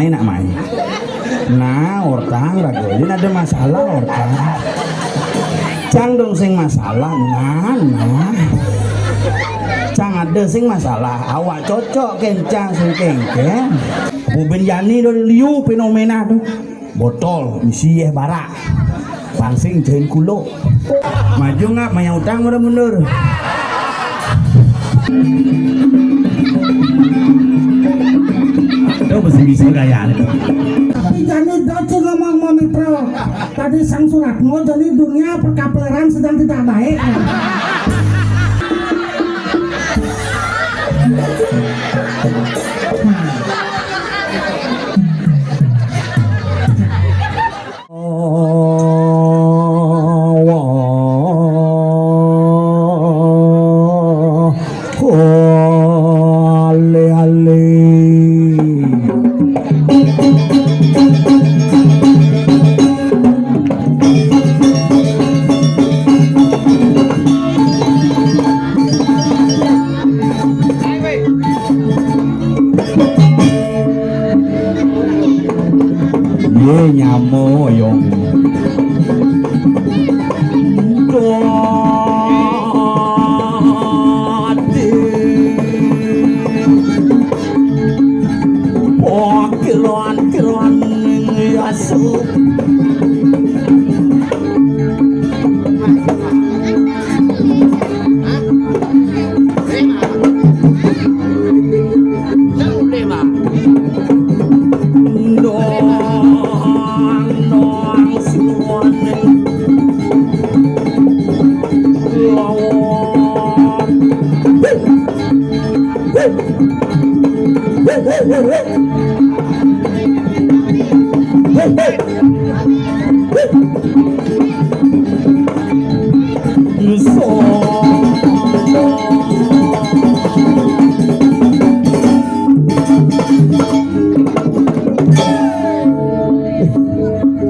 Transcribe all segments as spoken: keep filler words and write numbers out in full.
Enak main. Nah, ortang raga. Yen ada masalah ortang. Cang dong sing masalah. Nah, nah. Cang ada sing masalah. Awak cocok kencang sing kengkeng. Apa ben jani do liu fenomena tu. Botol misi yeh barak. Pangsing jain kulo. Maju ngap, mayang utang mundur-mundur. Tuh bisa-bisa gaya nih. Tapi jani dot sing ngomong mau Mitro. Tadi Sang Suratmo, jadi dunia perkapleran sedang tidak baik. Ye nyamo yong. Dadi. Pokilon kilon ning yasu.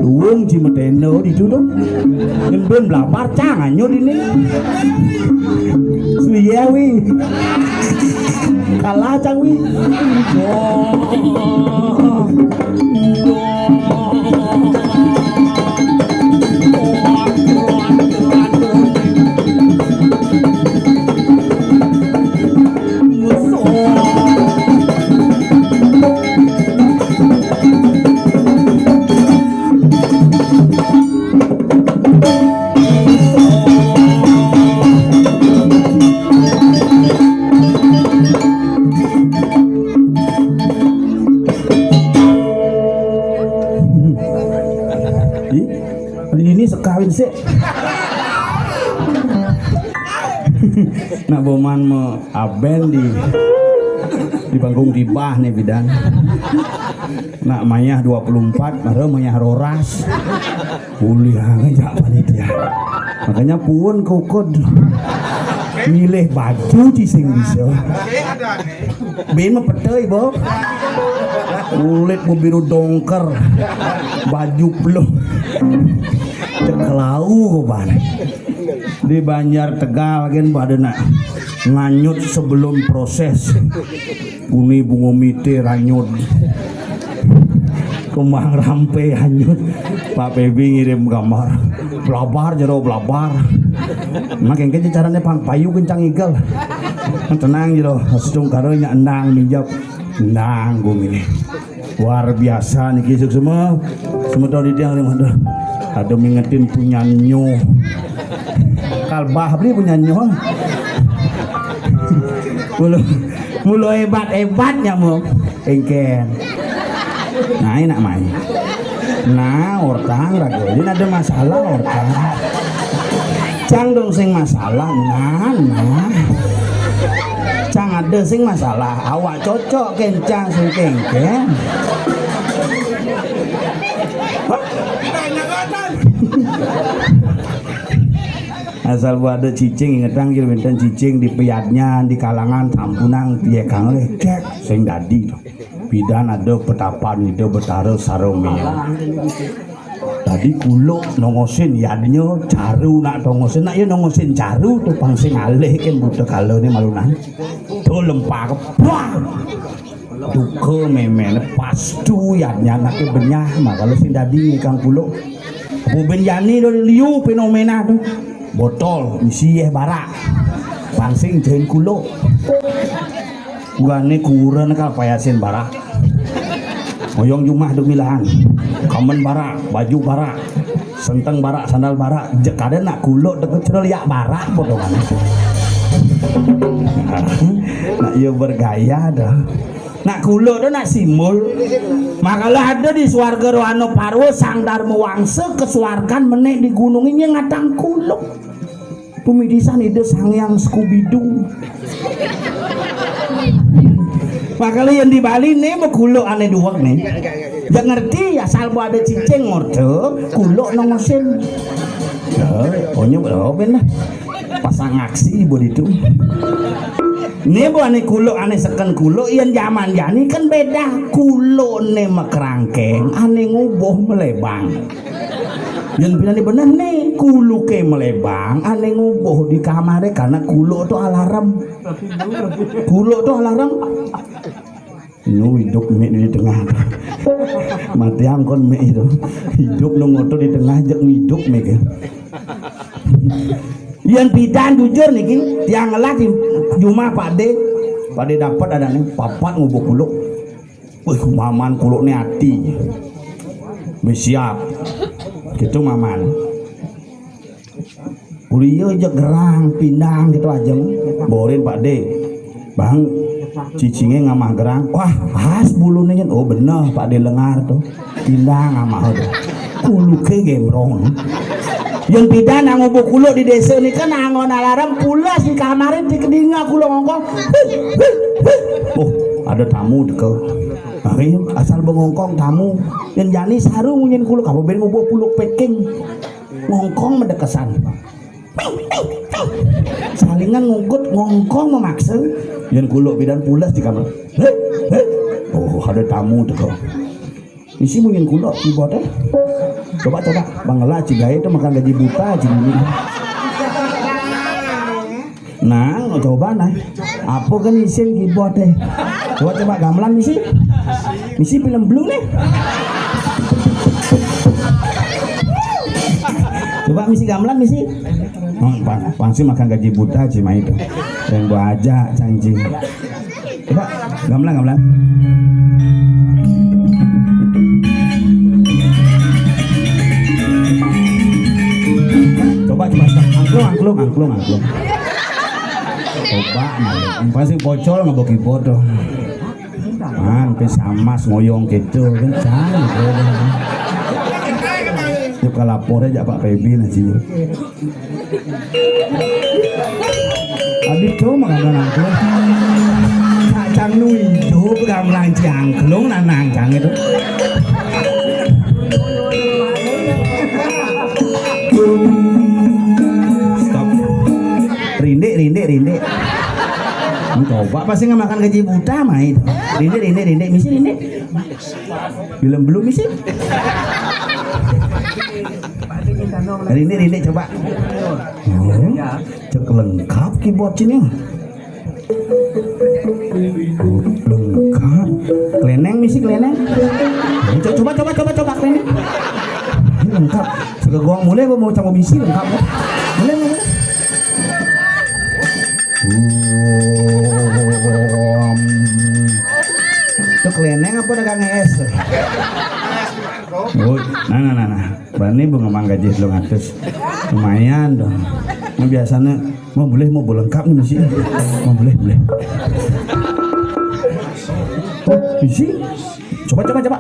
Luwung cimeteno ditu to. Nembun blabar cang anyut ini. Suye wi. Kalah cang wi. Ih, ini sekawin sih. Nak boman me Abel di di panggung gibah nih bidan. Nak mayah dua puluh empat, baru mayah roras. Ulih aja panitia. Makanya pun kukud milih baju ci sing bisa. Bin mah petei, Bo. Kulit gua biru dongker. Baju peluh. Cek kelau gua, Ban. Di Banjar Tegal kan pada nak nganyut sebelum proses. Uni bunga mite ranyut. Kembang rampe ranyut. Pak Pebi ngirim gambar. Blabar jero blabar. Makin kece caranya pang payu kencang igel. Tenang jero. Setungkara nya endang minjap. Endang gumine. Luar biasa niki suksma. Semeton di tiang ring ada. Ada mingetin punyanyo. Kalbah beli punyanyo. Mulu mulu hebat-hebatnya mo. Engken. Nah, enak main. Nah, ortang ragu. Ini ada masalah ortang. Cang dong sing masalah. Nah, nah. Cang ada sing masalah. Awak cocok kencang sing kengkeng. Asal buat ada cicing, ingetang kira wenten cicing di peyadnya, di kalangan sampunang piye kang le cek sing dadi to. Bidan ada petapan Ida Betara Saromia. Tadi kulo nongosin yadnya caru nak tongosin nak ya nongosin caru tu pang sing alih kan buta kala ni malunan. Tu lempar. Wah. Duka méméné pastu yadnya anaké benyah, makalu sing dadi ngikang kuluk. Apa bén jani do liu fenomena to. Botol misi yéh barak. Pang sing cehin kuluk. Ugané kurenan ka payasin barak. Ngoyong jumah duk milahan. Kamen barak, baju barak. Senteng barak, sandal barak, jeg kadén nak kuluk deket cedol yak barak potongan. Nak iya bergaya dah. Nak kuluk tu nak simbol. Makalah ada di swarga rohana parwa Sang Dharma Wangsa kesuargan menek di gunung ini ngatang kuluk. Pemitisan ide Sang Hyang Skubidu. Makalah yang di Bali nih bekuluk ané duwek nih. Jangan ngerti asal bu ada cicing ngorte kuluk nongosin. Ya, pokoknya berapa lah. Pasang aksi buat itu. Ini bu ané kuluk ané seken kuluk yang zaman jani kan beda. Kuluk né mekerangkeng ané ngubuh melebang. Yang pinane bener nih, kuluké melebang, ané ngubuh di kamaré karena kuluk tu alarm. Kuluk tu alarm. Nu hidup mik di tengah. Mati angkon mik itu. Hidup nu ngoto di tengah jek hidup mik. Yang pidan jujur niki, tiang ngelah di jumah Pak De. Pak De dapat ada nih, papat ngubuh kuluk. Wih, maman kuluk ni ati. Wis siap. Gitu maman. Kuliah aja gerang, pindang gitu aja. Borin Pak De. Bang, cicingnya ngamah gerang. Wah, khas bulunya. Oh, bener Pak De lengar tuh. Pindang ngamah tuh. Kuluké gembrong. Yang pidan ngubuh kuluk di desa ni kan anggon alarm pulas di kamarin di kedinga kuluk ngongkong. Huh, huh, huh. Oh, ada tamu teka. Hari asal bengongkong tamu. Yang jani saru munyin kuluk apa ben ngubuh kuluk peking. Ngongkong mendekesan. Salingan ngugut ngongkong memaksa. Yang kuluk pidan pulas di kamar. Heh, heh. Oh, ada tamu teka. Misi munyin kuluk keyboard eh. Coba coba, Bang Ela cigai itu makan gaji buta cing ini. Nah, coba nah. Apa kan isin keyboard eh? Coba coba gamelan misi. Misi film blue nih. Coba misi gamelan misi. Hmm, pang, pang sih makan gaji buta cing mah itu. Yang gua ajak cangcing. Coba, gamelan, gamelan. Coba, coba, coba. Angklung, angklung, angklung, angklung. Coba, pasti bocor nggak bagi bodoh. Man, pe samas ngoyong gitu, kencang gitu. Yuk ke lapor aja Pak Pebi nanti. Adi to mah gamelan angklung. Kacang nu ijo gamelan cangklung nanang cang itu. Stop. Rindik, rindik, rindik. Coba pasti nggak makan gaji buta main. Rindik, rindik, rindik, misi rindik. Film belum misi. Rindik, rindik coba. Hmm, cek lengkap keyboard sini. Lengkap. Keleneng misi keleneng. Coba coba coba coba keleneng. Ini lengkap. Segegong mulai mau campur misi lengkap. Mulai mulai. Itu keleneng apa dagang es? Oh, nah nah nah nah. Bani bunga mangga jih lu ngatus. Lumayan dong. Nah, biasanya mau boleh mau lengkap nih misi. Mau boleh boleh. Oh, misi. Coba coba coba.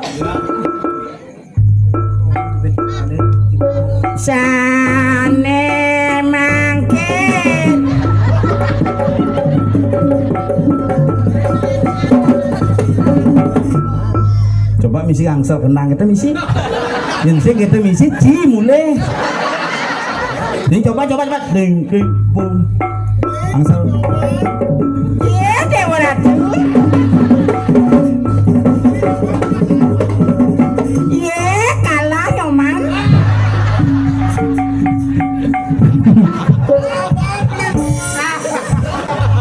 Sané mangkin. Coba misi angsel kenang kita misi. Yang sing kita misi ci mulai. Nih coba coba coba ding ding bung. Angsel. Iya Dewa Ratu. Iya kalah Nyoman.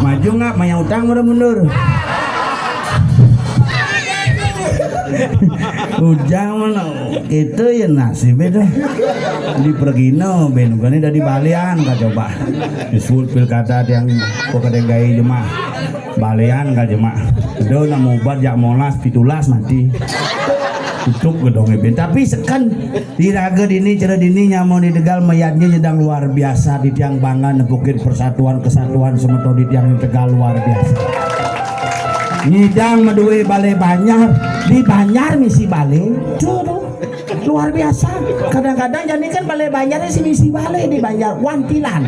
Maju nggak? Mayang utang udah mundur. Ujang mah, itu ya nasib itu. Di pergino, ben, bukannya dari balian, kacoba. Disebut pilkada yang pokoknya gaya jemah. Balian ka jemah. Udah nak mubat jak Monas pitulas mati. Tutup gedongnya ben. Tapi seken, iraga dini, cara dini nyamun di Tegal, mayatnya sedang luar biasa. Di tiang bangga nepukin persatuan kesatuan semeton di tiang di Tegal luar biasa. Nyidang medue balai banjar, di banjar misi balai. Tuh, tuh. Luar biasa. Kadang-kadang jani kan balai banjarnya si misi balai di banjar wantilan.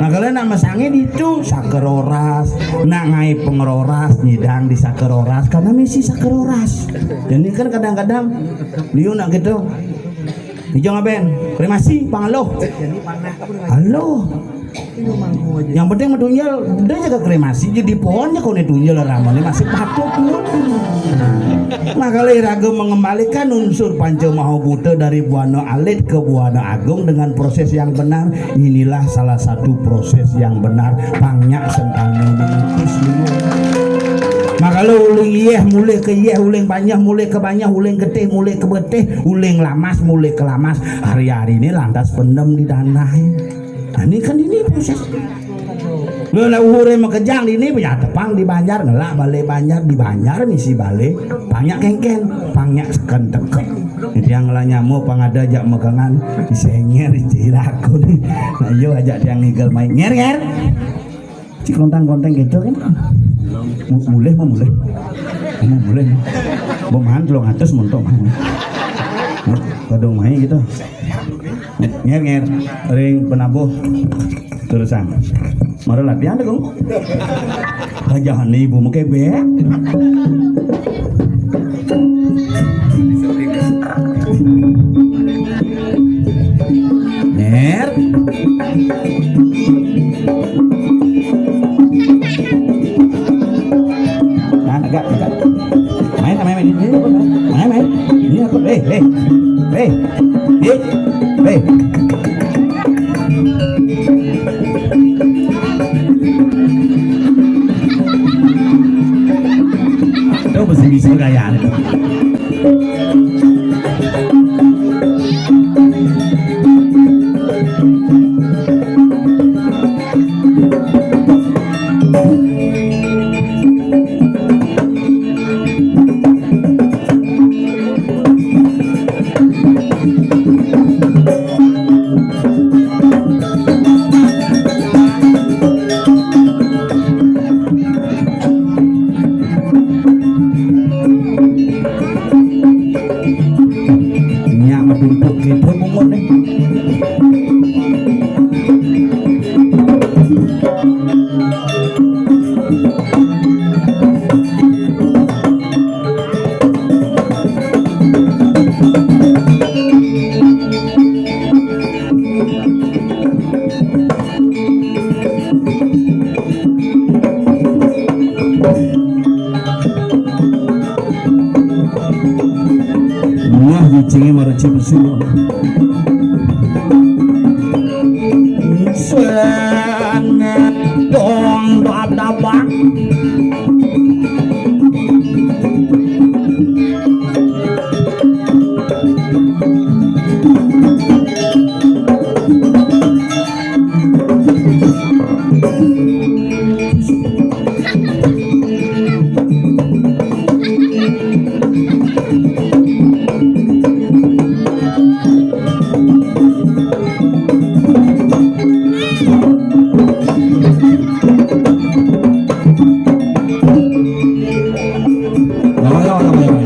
Nah, kalau nak mesangnya di itu sakeroras, nak ngai pengeroras, nyidang di sakeroras karena misi sakeroras. Jadi kan kadang-kadang liu nak gitu. Ijo ngaben, kremasi, pangaloh. Halo. Yang penting mentunjel, dia jaga kremasi, jadi pohonnya kau tunjel ramane masih patut. Nah, kalau iraga mengembalikan unsur panca maha buta dari buana alit ke buana agung dengan proses yang benar, inilah salah satu proses yang benar. Pangnya sentana memutus dulu. Maka lo uling iyeh mulih ke iyeh, uling banyah mulih ke banyah, uling getih mulih ke getih, uling lamas mulih ke lamas. Hari-hari ini lantas pendem di tanah. Nah, ini kan ini proses. Lo lah uhure makejang di ini, punya tepang di banjar, ngelak balai banjar, di banjar misi balai, pangnya kengken, pangnya seken teken. Jadi yang ngelah nyamuk, pang ada jak megangan, disenger, dirakun. Nah, iyo ajak tiang ngigel main. Nger, nger. Cik kontang-konteng gitu kan. Mu-, mulih mau mulih. Mau mulih. Bomahan telung atus montok mah. Kadung main gitu. Nger, nger. Ring penabuh. Terusan. Mara latihan deh, Kong. Ajahan ibu mekebek. Ner. Nah, agak, agak. Main, main, main. Ini apa, main? Main, main. Ini apa? Eh, eh. Eh. Eh. Eh. Tuh, besi-besi gaya. Nyak matumpuk gitu bungut nih. Wah, cicingnya marah cipsulu. Sen dong dabak. Lawan, lawan, lawan, lawan.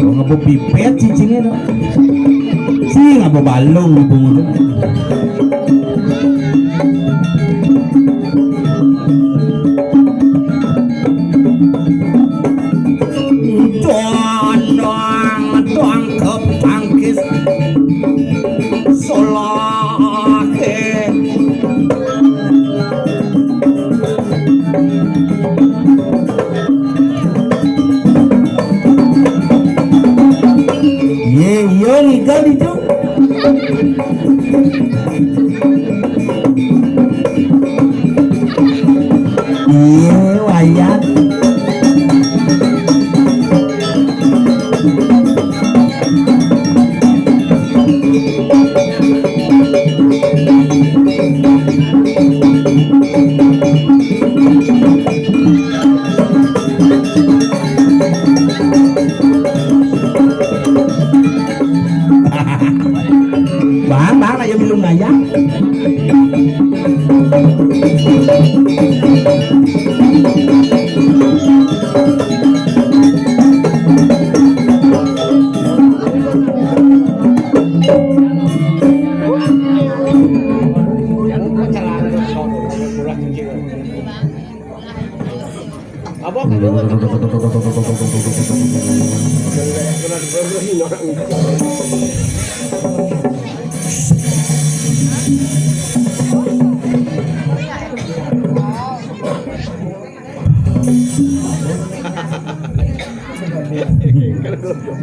Wong apa pipet cicingnya, no? Sing apa balung bungut. Dondong, dongkep tangkis. Solahe. Ye, yo, ngikel itu. Iya, wayah.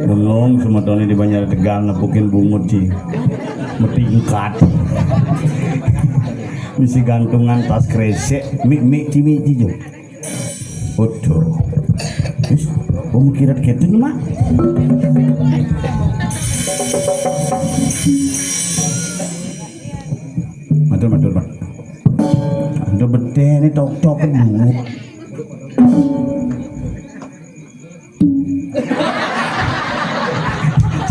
Bengong semetoné di Banjar Tegal nepukin bungut, ci. Metingkat. Misi gantungan tas kresek, mik-mik, ci, mik, ci, jo. Waduh. Wis, wong kirat gitu nih, Mak. Matur, matur, Pak. Anda betene tok-tok dulu.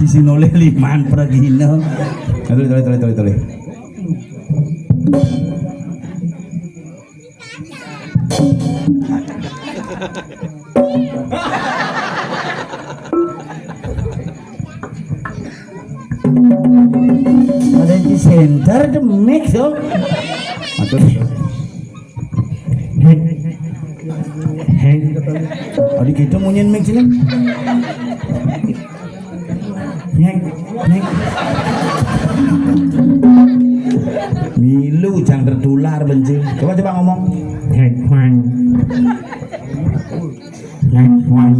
Sisi noleh liman pragina. Toleh, toleh, toleh, toleh, toleh. Ada di center the mix, yo. Aduh. Heng. Heng. Adi kita munyin mix ini. Nyek, nyek. Milu jang tertular benci. Coba, coba ngomong. Nyek, mang. Nyek, mang.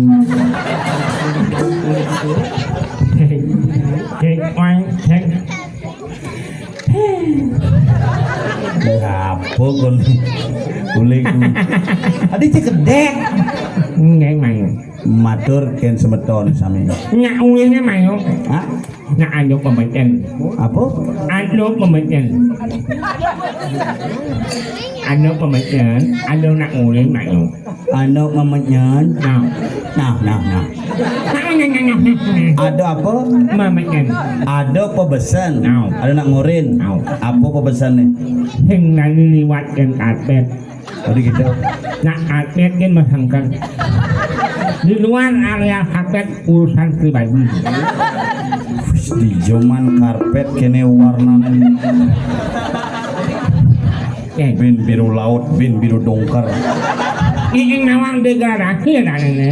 Nyek, mang, nyek. Apa kon? Boleh ku. Adi cekedek. Nyek, mang. Matur ken semeton sami. Nyak uwine mayo. Hah? Nyak anu pemeten. Apa? Anu pemeten. Anu pemeten, anu nak uwine mayo. Anu pemeten. Nah. Nah, nah, nah. Nah, nah, nah, nah, nah. Ada apa? Pemeten. Ada pebesen. Nah. Ada nak ngurin. Nah. Apa pebesen nih? Sing nani liwat ken karpet. Tadi gitu. Nah, atlet kan masangkan. Di luar area karpet urusan pribadi. Wis, di zaman karpet kene warnane. Eh. Bin biru laut, bin biru dongker. Ini nawang degradasi ya, Dane.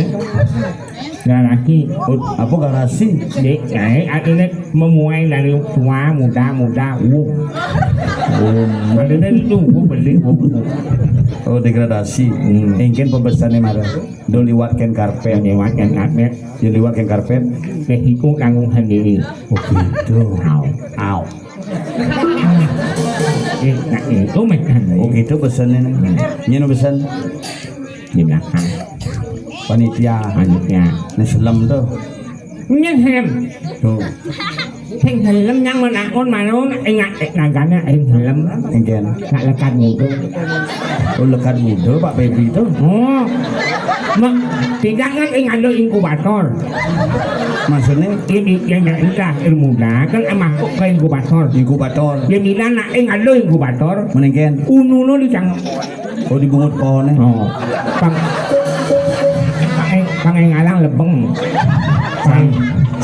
Garasi. Oh, apa garasi? Dek, eh, artinya memulai dari tua, muda, muda, wuh. Oh. Artinya itu, wuh, beli, wuh, wuh. Oh, degradasi. Hmm. Engken pebesane marah. Do liwat ken karpet. Liwat ken karpet. Ya liwat ken karpet. Resiko tanggung sendiri. Oh, gitu. Au. Au. Eh, nah, itu mekan. Oh, gitu pesannya nih. Ini pesan. Di belakang. Panitia. Panitia. Nih selem tuh. Nyeh selem. Tuh. Sing selem yang menakon manon ingat eh, nagana sing selem. Engken. Nak lekat muda. Oh, lekat muda, Pak Pebi tuh. Oh. Ma, tidak kan ing ada inkubator. Maksudnya? Ini yang entah ilmu dah kan masuk ke inkubator. Inkubator. Ya bila nak ing ada inkubator. Menengken. Ununo di cang. Oh, dibungut pohonnya. Oh. Pang, pang, pang ngalang lebeng. Cang,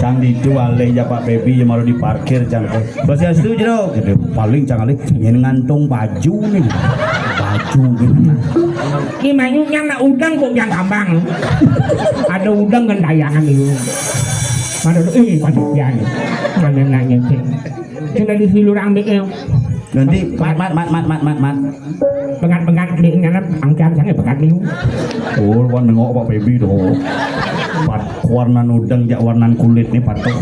cang ditu alih ya Pak Pebi ya malu diparkir cang. Swastiastu, Jero. Gitu. Paling cang alih yen ngantung baju nih. Baju gitu. Ki manyuk nyang nak udang kok yang kambang. Ada udang kan dayangan itu. Ada eh panitia nih. Mana nanya sih. Sudah disilur ambil. Nanti mat mat mat mat mat mat mat. Pengat-pengat di ngarep angkat sange pengat niku. Oh, wan nengok Pak Pebi to. Pat warna udang jak warna kulit nih patuh.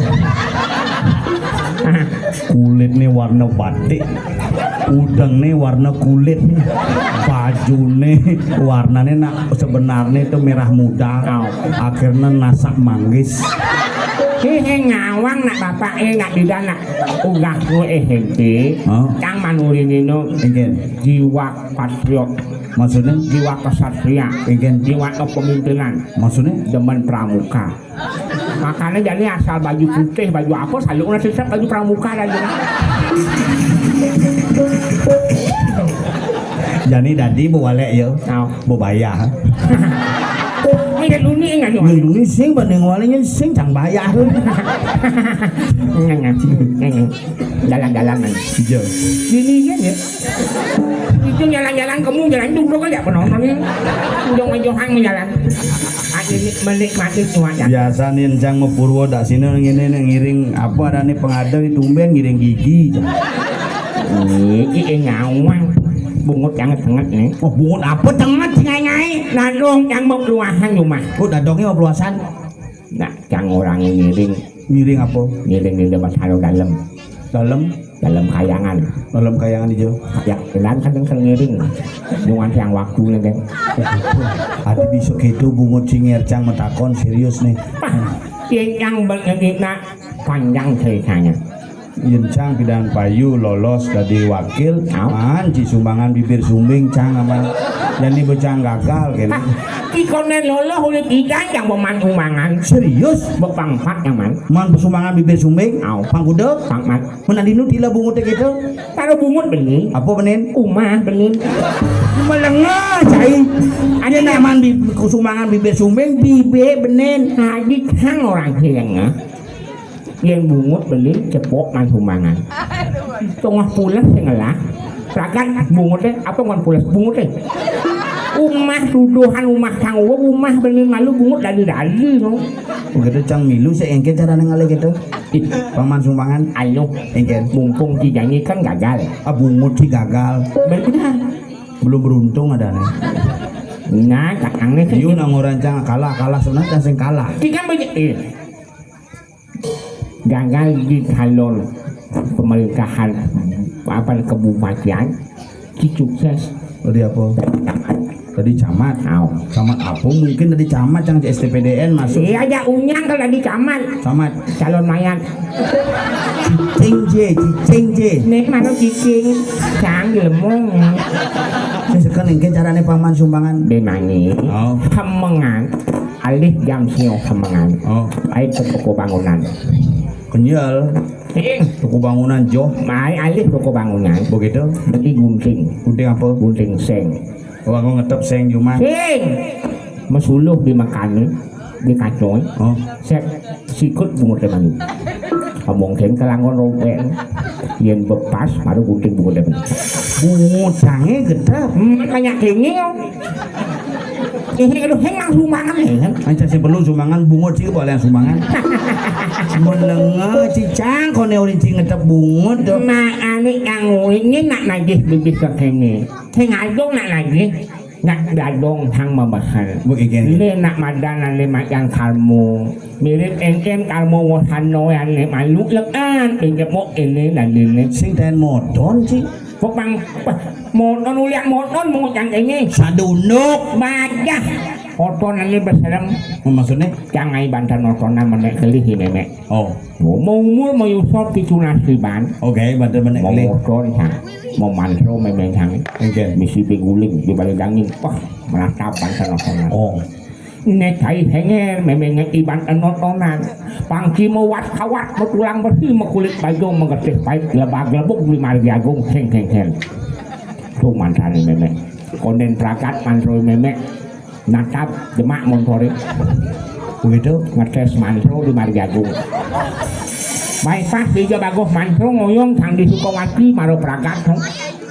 Kulit nih warna batik. Udang nih warna kulit nih. Baju nih warnanya nak sebenarnya itu merah muda. Au. Akhirnya nasak manggis. Hehe ngawang nak bapak eh nak bidan nak. Unggah ku S M P, Hah? Cang manurin ino Engken. Jiwa patriot, Maksudnya? Jiwa kesatria, Engken. Jiwa kepemimpinan, Maksudnya? Demen pramuka. Makanya jadi asal baju putih, baju apa, selalu kena sisap baju pramuka dan Jadi dadi bu walek ya. Au. Bu bayar. Ini luni enggak nih? Luni sing banding waleknya sing cang bayar. Jalan-jalan. Iya. Ini kan ya. Itu jalan-jalan kamu jalan duduk aja penonton ini. Ujung-ujung hang jalan. Menik-, menikmati cuaca. Biasane encang mapurwa dak sini ngene nek ngiring apa arane pengadeng tumbén ngiring gigi. Iki ngawang. Bungut yang tenget nih. Oh, bungut apa tenget sing ngae-ngae? Dadong yang mau keluasan rumah. Oh, dadonge mau keluasan. Nah, yang orang ngiring. Ngiring apa? Ngiring di depan dalam. Dalam? Dalam kayangan. Dalam kayangan ijo. Kayak kenan kan yang ngiring. Nyungan yang waktu nih, Deng. Adi bisa gitu bungut sing ngercang metakon serius nih. Yang bengedina panjang ceritanya. Yen cang pidan payu lolos dadi wakil, Au. Man ci sumbangan bibir sumbing cang aman. Jani becang gagal kene. Ki konen loloh ulit idan yang peman umbangan. Serius? Bepang empat yang man. Man sumbangan bibir sumbing? Au. Pang kuda? Pang mat. Menan dinu tila bungut gitu? Kalau bungut bening. Apa bening? Umah bening. Melengah cai. Ada naman bi sumbangan bibir sumbing, bibir bening. Tadi kan orang hilangnya. Yang bungut bening cepok man sumbangan. Tengah pulas sing ngelah. Pragat bungut deh, apa ngan pulas bungut deh? Umah tuduhan umah kang uwa, umah bening malu bungut dadi-dadi no. Begitu cang milu sih engke carane ngalih gitu. Ih, Paman sumbangan. Ayo, engke. Mumpung ci janji kan gagal. Ah, bungut ci gagal. Benar. Belum beruntung ada nih. Nah, kakang nih. Yu nang orang cang kalah, kalah sebenarnya cang sing kalah. Ci kan banyak. Eh. Gagal di calon pemerintahan apa kebupatian di sukses. Tadi apa? Tadi camat. Au. Camat apa? Mungkin tadi camat yang di S T P D N masuk. Iya aja unyang kalau tadi camat. Camat. Calon mayat. Cicing je, cicing je. Nek mana cicing? Cang lemong. Ini sekarang engke carane paman sumbangan. Demani. Oh. Kemengan. Alih jam sio kemengan. Oh. Baik ke toko bangunan. Kenyal. Ing. Toko bangunan joh. Mai alih toko bangunan. Begitu. Beli gunting. Gunting apa? Gunting seng. Oh, aku ngetep seng cuma. Seng. Mesuluh di makane, di kacoi. Oh. Set sikut bungut malu. Ngomong seng kelangon robek. Yen bepas baru gunting bungut malu. Bungut sange gedhe. Hmm, banyak kenging. Ini aduh heng langsung makan ya kan? Anca sing perlu sumbangan bungut sih boleh sumbangan. Menengah cicang kone urin cing ngetep bungut tuh. Nah, ane yang ini nak nagih bibit ke kene. Sing aja nak nagih. Nak dadong hang mabahan. Bu ikan. Ini nak madan ane macan kalmo. Mirip engken kalmo wosano ane malu lekan. Engke mo ini dan ini. Sing ten modon sih. Pepang, peh, monon ulian monon mengucang ini. Sadunduk. Bajah. Oton ini berserem. Maksudnya? Jangai bantan otonan menek kelih ini, Mek. Oh. Mau umur mau yusor pitu nasiban. Oke, bantan menek kelih. Mau oton sang. Mau manso memeng sang. Oke. Misi beguling di balik dangin. Wah, menatap bantan otonan. Oh. Nekai henger memenge iban enotonan. Pangki mewat kawat metulang besi mekulit bajong mengetih pait lebag lebuk di margi agung heng heng heng. Tuh mantane memek. Konden pragat mantroi memek. Natap demak montore. Begitu. Ngetes mantro di margi agung. Baik pas di bagus mantro ngoyong sang di Sukawati maro pragat.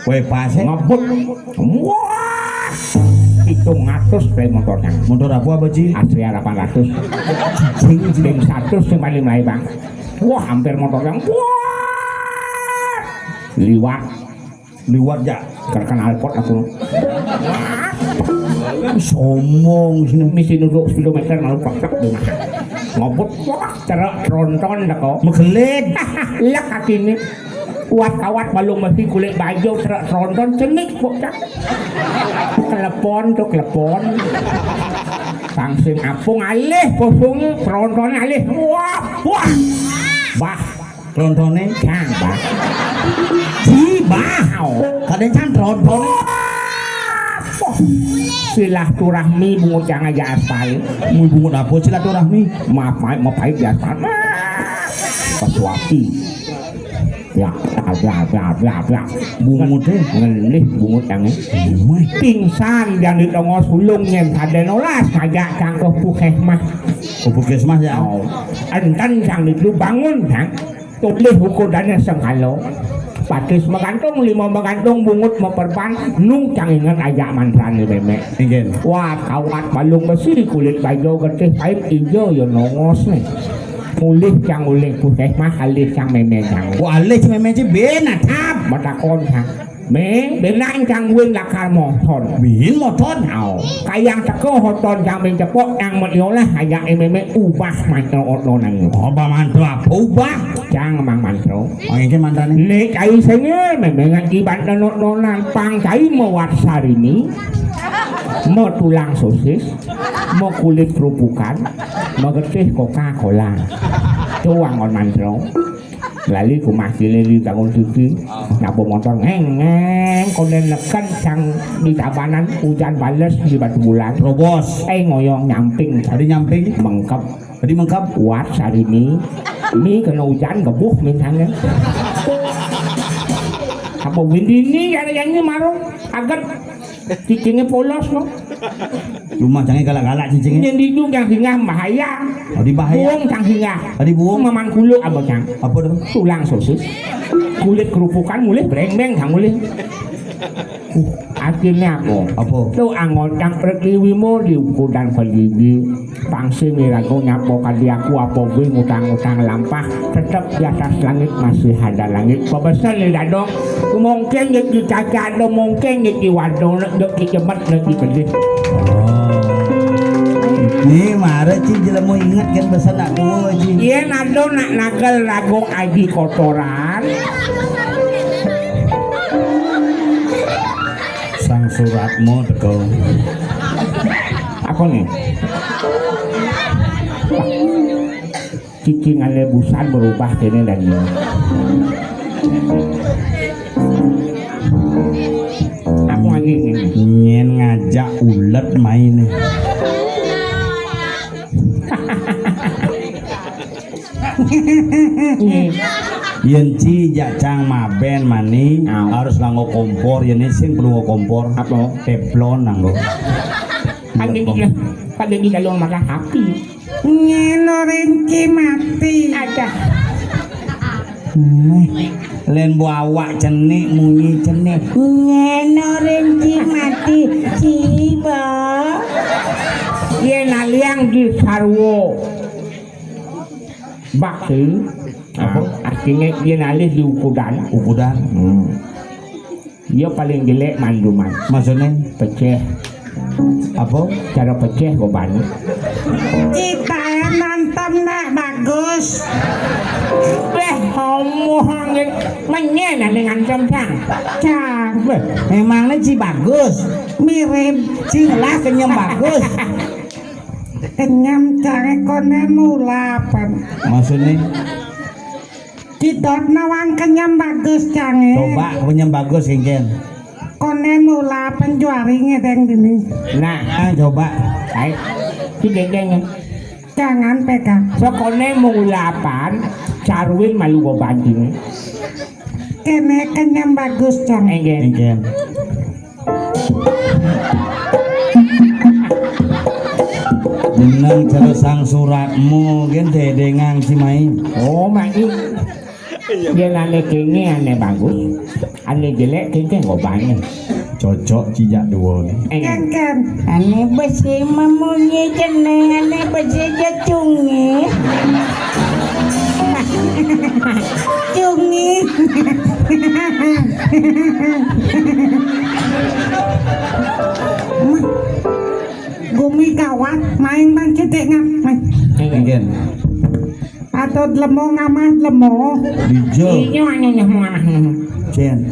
Kowe pas, eh? Ngebut. Wah. Pitung atus pe motornya. Motor apa, Baji? Astria delapan ratus. Cicing, cicing. Ping seratus sing paling melayu, Bang. Wah, hampir motornya. Wah. Liwat. Liwat, ya. Terkenal pot aku. Sombong sini. Misi nunduk sepuluh meter malu paksak di rumah. Ngebut. Wah, cerak tronton dah kok. Megelit. Lek kaki ini. Kuat kawat balung besi kulit baja serak seronton cenik bocah. Telepon tuh telepon. Sang sing apung alih kosong seronton alih. Wah, wah. Bah. Serontone? Kang, bah. Ji, bah. Kadang can serontone. Wah. Silaturahmi bungut yang aja aspal. Mau bungut apa silaturahmi? Maaf, maaf, maaf, pahit di aspal. Pesuapi. Ya, ya, ya, ya, ya, ya. Bungut, eh? Ngelih bungut yang, eh. Pingsan yang di tengah sulung yang sadenolas ngajak cangkeh puskesmas. Oh, puskesmas ya? Oh. Enten yang itu bangun, Bang. Tulih ukurannya sengkalo. Batis magantung, lima magantung, bungut maperban, nu cang inget ajak mantrané mémé. Inggih. Wah, kawat balung besi, kulit baja getih pait ijo ya nongos né. Mulih cang ulih puskesmas, alih cang mémé cang. Wah, alih cang mémé ci ben atap. Matakon cang. Mé, benang cang buin lakar moton. Buin moton? Ao. Kayang teka hoton cang ben cepok nang mati olah ajak mémé ubah mantra otonan. Ubah mantra apa ubah? Cang mang mantra. Oh, iki mantrané. Né cai sengil, mémé ngaji banten nonan, pang cai mawat sarini, matulang sosis, makulit kerupukan, magetih Coca-Cola. Tuang on mantra. Lali kumah kili di tangun cuci. Nyapu motor ngeng, ngeng, konden neken cang di tabanan ujan bales di Batu Bulan. Robos. Eh, ngoyong nyamping. Tadi nyamping. Mengkep. Tadi mengkap. Kuat sari mi. Mi kena ujan gebuh misalnya. Apa windini kali yang ini marung aget cicingnya polos no. Cuma cangnya galak-galak cicingnya. Yang di ujung yang singgah bahaya. Oh, di bahaya. Buang cang singgah. Tadi buang. Maman kulo apa cang? Apa tuh? Tulang sosis. Kulit kerupukan mulih breng-breng cang mulih. Akhirnya apa? Apa? Tu anggota pertiwi mau diukudan peligi. Pangsi mirago nyapa kadi aku apa gue ngutang-ngutang lampah. Tetep di atas langit masih ada langit. Pebesen ni dadong. Mungkin di caca ada, mungkin di wado, di jemet, di pedih. Oh. Ini mara ci jelema inget kan pesan nak tua ci. Iya nado nak nagel ragung aji kotoran. Sang suratmu teko. Apa nih? Cicing ale busan berubah kene dan ini. Aku lagi ini. Nyen ngajak ulet main. Yen ci jak cang maben mani. Au. Harus nganggo kompor, yen sing perlu nganggo kompor. Apa? Teflon nganggo. Kan di, kan di dalam makan api. Ngeno rinci mati. Ada. Len bu awak cenik munyi cenik. Ngeno rinci mati. Ciba. Yen aliang di sarwo. Bakti. Apa? Artinya dia nalih di ukudan. Ukudan. Hmm. Dia paling jelek manduman. Maksudnya? Peceh. Apa? Cara peceh goban. Kita nonton nak bagus. Beh, homo angin. Menyen ane ngancam cang. Cang. Beh, emangnya ci bagus? Mirip. Ci lah kenyem bagus. Kenyem care konen ulapan. Maksudnya? Cidot nawang kenyem bagus cange. Coba kenyem bagus kengken. Konen ulapan juari ngedeng dini. Nah, ah, coba. Hai. Ci gengeng. Jangan pegang. Sokone mung ulapan, caruin malu go banting. Kene kenyem bagus cange. Enggen. Enggen. Jeneng cara sang suratmu gen dedengang ci mai. Oh, mai. Yen ane kene ane bagus, ane jelek kene ngobane. Cocok cijak dua ni. Eh. Kan, kan. Ane besi mamunyi jeneng ane besi jecungi. Cungi. Gumi gawat, main bang cedek ngap. Main. Enggen. Atau lemo ngamah lemo. Dijo. Inyo anu nyoh ngamah nyoh. Cen.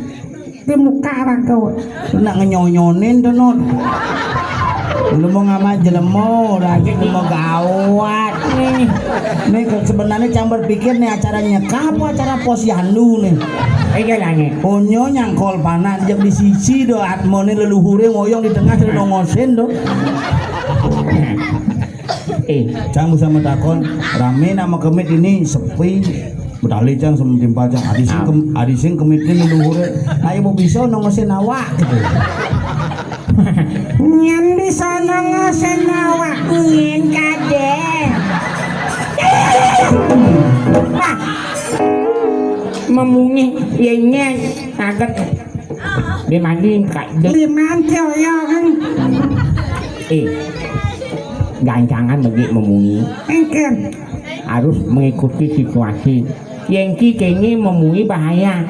Di muka raga. Nak ngenyonyonin to, Nut. Lemo ngamah jelemo, lagi lemo gawat nih. Nih sebenarnya cang berpikir nih acara nyekah apa acara posyandu nih. Iya lah nih. Onyo nyangkol panak jek di sisi do atmone leluhure ngoyong di tengah sing nongosin do. Eh, cang bisa matakon, rame nama kemit ini sepi. Bedali cang sama timpal cang. Adi sing kem-, adi sing kemitin leluhure. Ayo mau bisa nongosin awak gitu. Nyen bisa nongosin awak nyen kadek. Wah. Munyi, yén nyén, kaget. Dia mandi, Kak. Liman coyong. Eh, gancangan bagi memunyi. Engken. Harus mengikuti situasi. Yén ki kéné memunyi bahaya.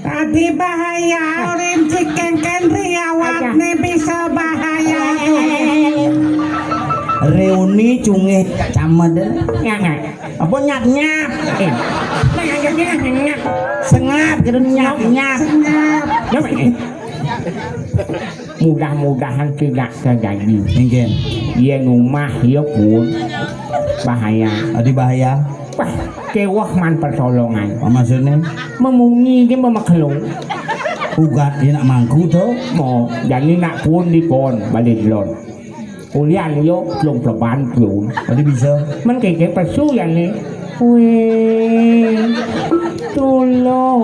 Tadi bahaya, urin cikengken riawat né bisa bahaya. Reuni cungih camed. Ya, ya. Apa nyap-nyap? Eh, nah, yang ini nyap. Sengap, gitu, nyap-nyap. Sengap. Coba ini. Mudah-mudahan tidak terjadi. Nggih. Yén omah ya pun bahaya. Adi bahaya. Wah, kéweh man pertolongan. Apa maksudnya? Memunyi dia memekelung. Ugat dia nak mangku to. Mau, jadi nak pun di pon, balik lon. Ulian yo, plung pleban plung. Tadi bisa. Men kéké pesu ya né. Wéh, tulung,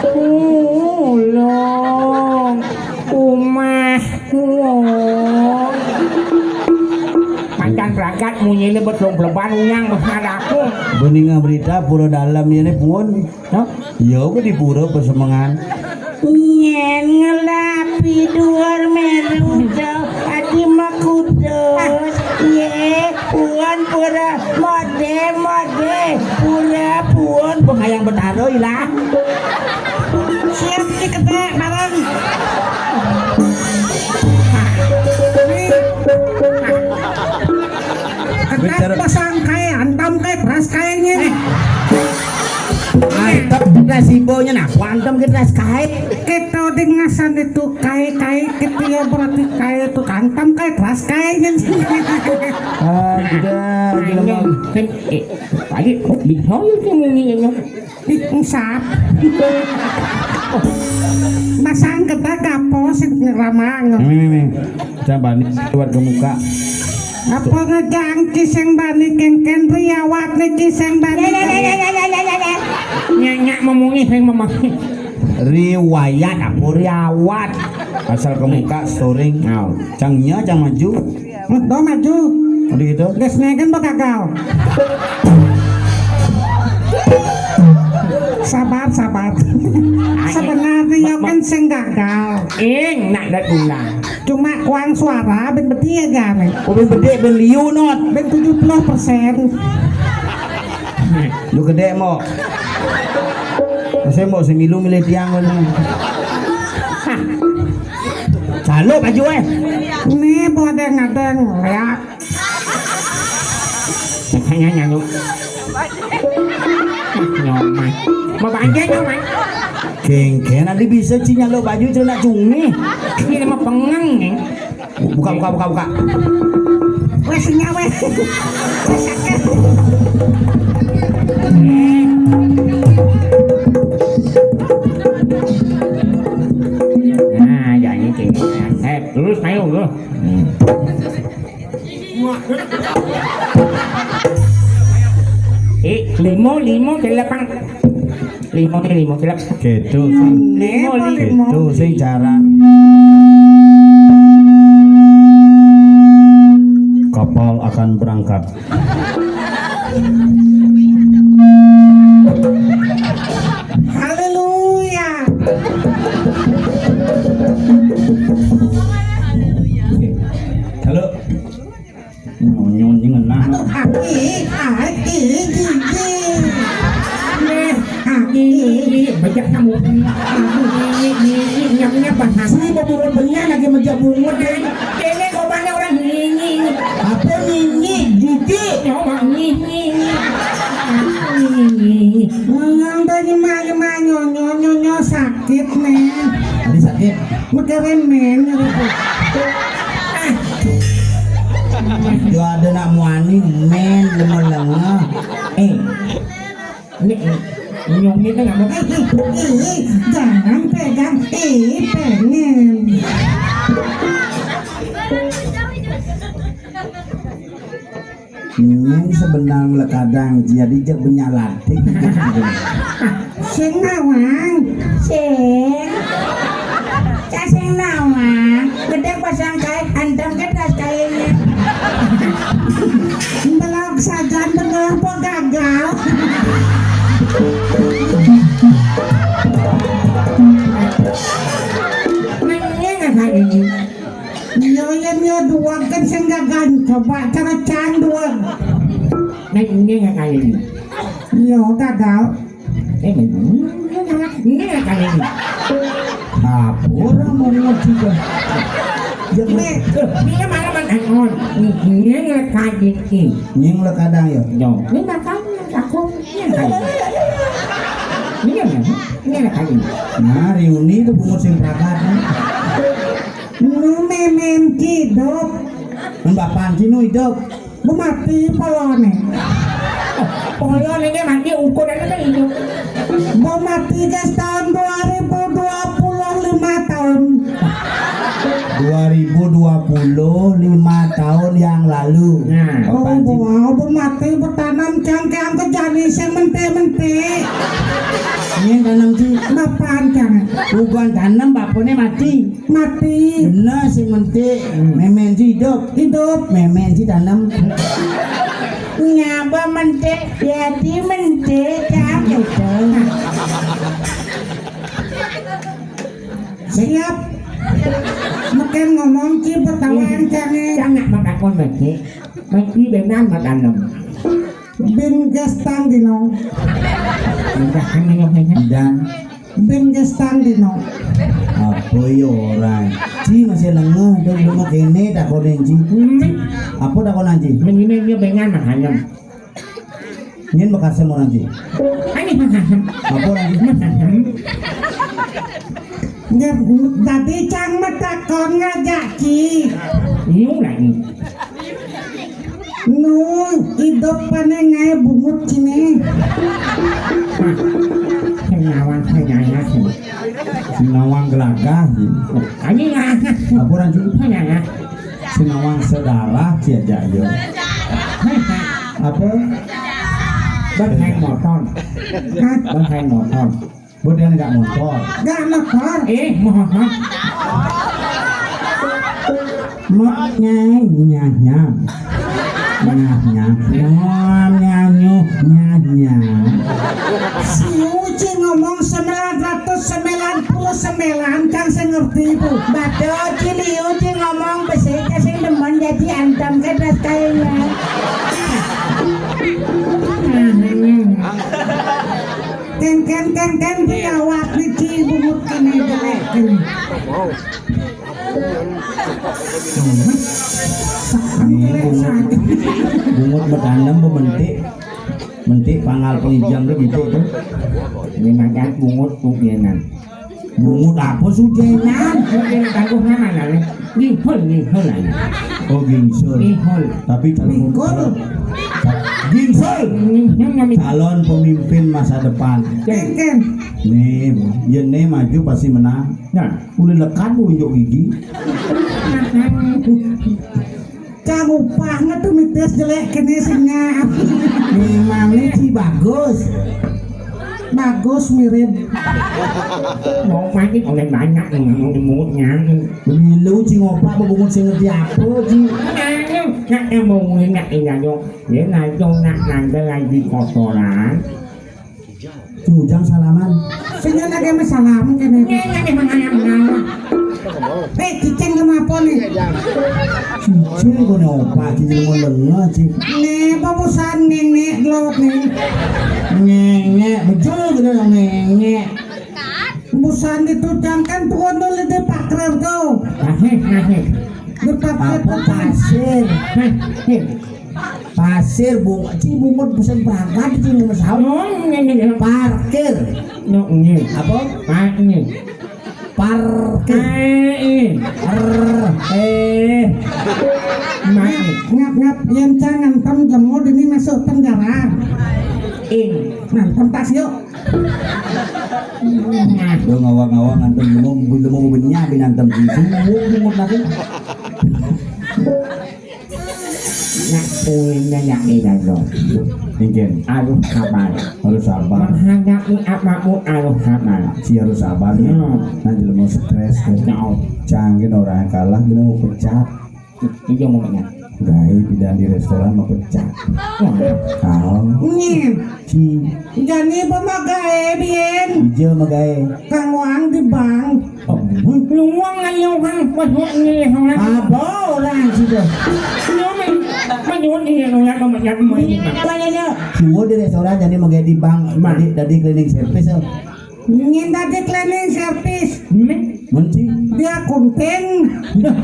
tulung, umah, wong. Pancen pragat munyiné bet plung pleban unyang bes ngadaku. Beninga berita pura dalam ini pun. Hah? Iya, aku di pura Pasemengan. Nyén ngelapi duur meru jauh adi makudus. Yé, puun pura modé, modé, pura puun. Bang hayang betara ilah. Siap ki kedék bareng. Kedék pasang kaé, antam kaé, teras kaé nyén. Antem kita simbonyo nah, kuantem kita sekai. Kita di ngasan itu kai-kai, kita ya berarti kai itu kantam kai teras kai kan. Ada, gila. Kan, eh, tadi, oh, di hall itu ngomongnya. Di usap. Masang kita kapo sing ngeramang. Ini, ini, ini. Coba nih, keluar ke muka. Apa ngejang ciseng bani kengken riawat nih ciseng bani. Nyanyak memungi sing memungi. Riwayat apa riawat? Asal ke muka storing. Nah, cangnya cang maju. Do maju. Udah gitu. Gas negen bakal gagal. Sabar, sabar. Sebenarnya kan sing gagal. Ing, nak dat ulang. Cuma kuang suara ben bedé ya gane. Oh, ben bedé, ben liu not. Ben tujuh puluh persen. Lu gedé, Mbok. Masih, Mbok, semilu milih tiang ngono. Calo baju, eh. Nih, buat yang ngadeng, ya. Katanya nyalo. Nyoman. Mau banjir, Nyoman. Kengken, nanti bisa ci nyalo baju celana cungi. Ini mah pengang, nih. Buka, buka, buka, buka. Wes nyawe. Nah, jadi gini. Eh, lurus, ayo, lurus. Hmm. Eh, limo, limo, delapan. Limo, limo, gelap. Gitu. Limo, limo. Gitu sing cara. Kapal akan berangkat. Haleluya. Halo. Nyonyon ngenah. Aduh, aki, aki, gigi. Nih, aki. Ini, ini, bejak kamu. Aduh, ini, ini, nyamnya bahasa. Sini mau bungut belian lagi meja bungut, deh. Ini kok mana orang ini? Apa ini? Gigi. Nyawa ini, ini. Ini, ini. Ngomong tadi mah, mah, nyonyo, nyonyo sakit, men. Tadi sakit? Mekeremen, ya, Bapak. Yo ada nak muani, men, lemah-lemah. Eh, ini, ini, ini kan apa? Eh, eh, eh, jangan pegang, eh, pengen. Nying sebenarnya lekadang, jadi jek benyalatik. Sing nawang. Sing. Cak sing nawang. Gedek pasang kain, hantam ke tas kainnya. Belok sajan bener po gagal. Neng, neng, neng, ini. Iya, iya, iya, dua kan sing gagan. Coba cara can dua. Neng, neng, neng, ini. Iya, gagal. Eh, ini, ini, ini, ini, ini. Apa orang mau ngaji kan? Jangan. Ini, ini malah makan. Ini, ini, ini, ini. Nying lekadang ya? Yo, ini makanya aku. Ini kan. Ini kan. Ini kan. Nah, reuni itu bungut sing prakat. Nu memen hidup. Men bapan ci nu hidup. Bu mati polone. Polone ini mati ukurannya kan hidup. Bu mati gas tahun dua ribu dua puluh lima tahun. Dua ribu dua puluh lima tahun yang lalu. Nah. Oh, bapak Haji. Wow, bu mati bertanam cangkang ke jani sing menti-menti. Ini tanam ci. Bapak cang. Bukan tanam, bapaknya mati. Mati. Bener sih menti. Hmm. Memen ci hidup. Hidup. Memen ci tanam. Nyaba menti, jadi menti, cang. Siap. Meken ngomong ki betawa encane. Jangan matakon meki. Meki dengan matanem. Bin gestang dino. Udah kan ngomong ini. Dan bin gestang dino. Apa ya orang? Ci masih lengah, udah belum kene takonin ci. Hmm. Apa takonan ci? Mendingan dia dengan matanem. Nyen bekasem orang ci. Ani masasem. Apa orang ci? Masasem. Nggih, dadi cang metakon ngajak ki. Iya lagi. Nu hidup pane ngae bungut kini. Senawang senawang. Senawang gelagah. Ani ngah. Apa orang ci? Senawang. Senawang sedarah ci aja yo. Apa? Ban hai motor. Hah? Ban hai motor. Buat yang nggak motor. Nggak motor. Eh, mohon. Mok nyai nyah nyam. Nyah nyam. Nyam nyah nyuh nyah nyam. Si Uci ngomong sembilan ratus sembilan puluh sembilan, kan saya ngerti itu. Baca Uci liu Uci ngomong besi, sing demen jadi antam ke das kayaknya. Nah, ini. Ten ten ten ten diawak niki bungut kene jelek kene. Ini bungut, bungut bertanam bu mentik, mentik panggal penginjam tu mentik tu. Ini makan bungut tu dia nan. Bungut apa sujenan? Sujenan tangguh nama lah. Ngihul, ngihul aja. Oh, gingsul. Ngihul. Tapi calon Ngihul. Gingsul. Ngihul ngambil. Calon pemimpin masa depan. Ken, ken. Nih, ya nih maju pasti menang. Nah. Boleh lekat bu unjuk gigi. Nah, nah. Cang upah ngetu mitis jelek kene sing ngap. Memangnya ci bagus. Bagus mirip. Mau mati oleh banyak nih, mau mungut nyang. Milu ci ngopak bebungut sing ngerti apa ci. Anu, nak yang mau mungut nak ingat dong. Dia ngajong nak nanggal lagi kotoran. Jujang salaman. Sing ana kene salam kene. Ngene ki mangane mengawa. Eh, cicing kenapa nih? Cicing kene opa cicing mau lenga ci. Ne, apa busan ngene glot nih? Ngene, betul gitu ngene. Busan ditujangkan tuan dulu di pakrer kau. Nahih, nahih. Di pakrer apa tuh pasir? Nahih. Pasir bunga, ci bungut pesen berangkat ci bungut sahur. Oh, ini, ini, ini. Parkir. No, ini. Apa? Ah, ini. Parkir. Ah, ini. R, eh. Mati. Ngap, ngap, yen jangan tem jemur ini masuk penjara. Ing. Nah, pentas yuk. Nah. Lo ngawang-ngawang ngantem lemo, lemo benyah bin ngantem. Suwuk bungut lagi. Nak kuwi nyak ira lo. Mungkin. Harus sabar. Harus sabar. Menghadapi apapun harus sabar. Si harus sabar nih. Hmm. Nanti lo mau stres tuh. Jauh. Cangkin orang kalah, dia mau pecat. Itu yang mau pecat. Gaé bidan di réstoran mah pecah. Kaon. Nyén. Ci. Jani apa mah gaé bién? Ija mah gaé. Kang Wang di bank. Oh, luang ayo kan, pas buat ini, kan? Apa orang situ? Lu men, menyuwun ini, orang kebanyakan main. Mana dia? Suwun di réstoran jani mah gaé di bank, dadi, dadi cleaning service. Nyén dadi cleaning service. Mén. Mén, Ci. Dia akunting.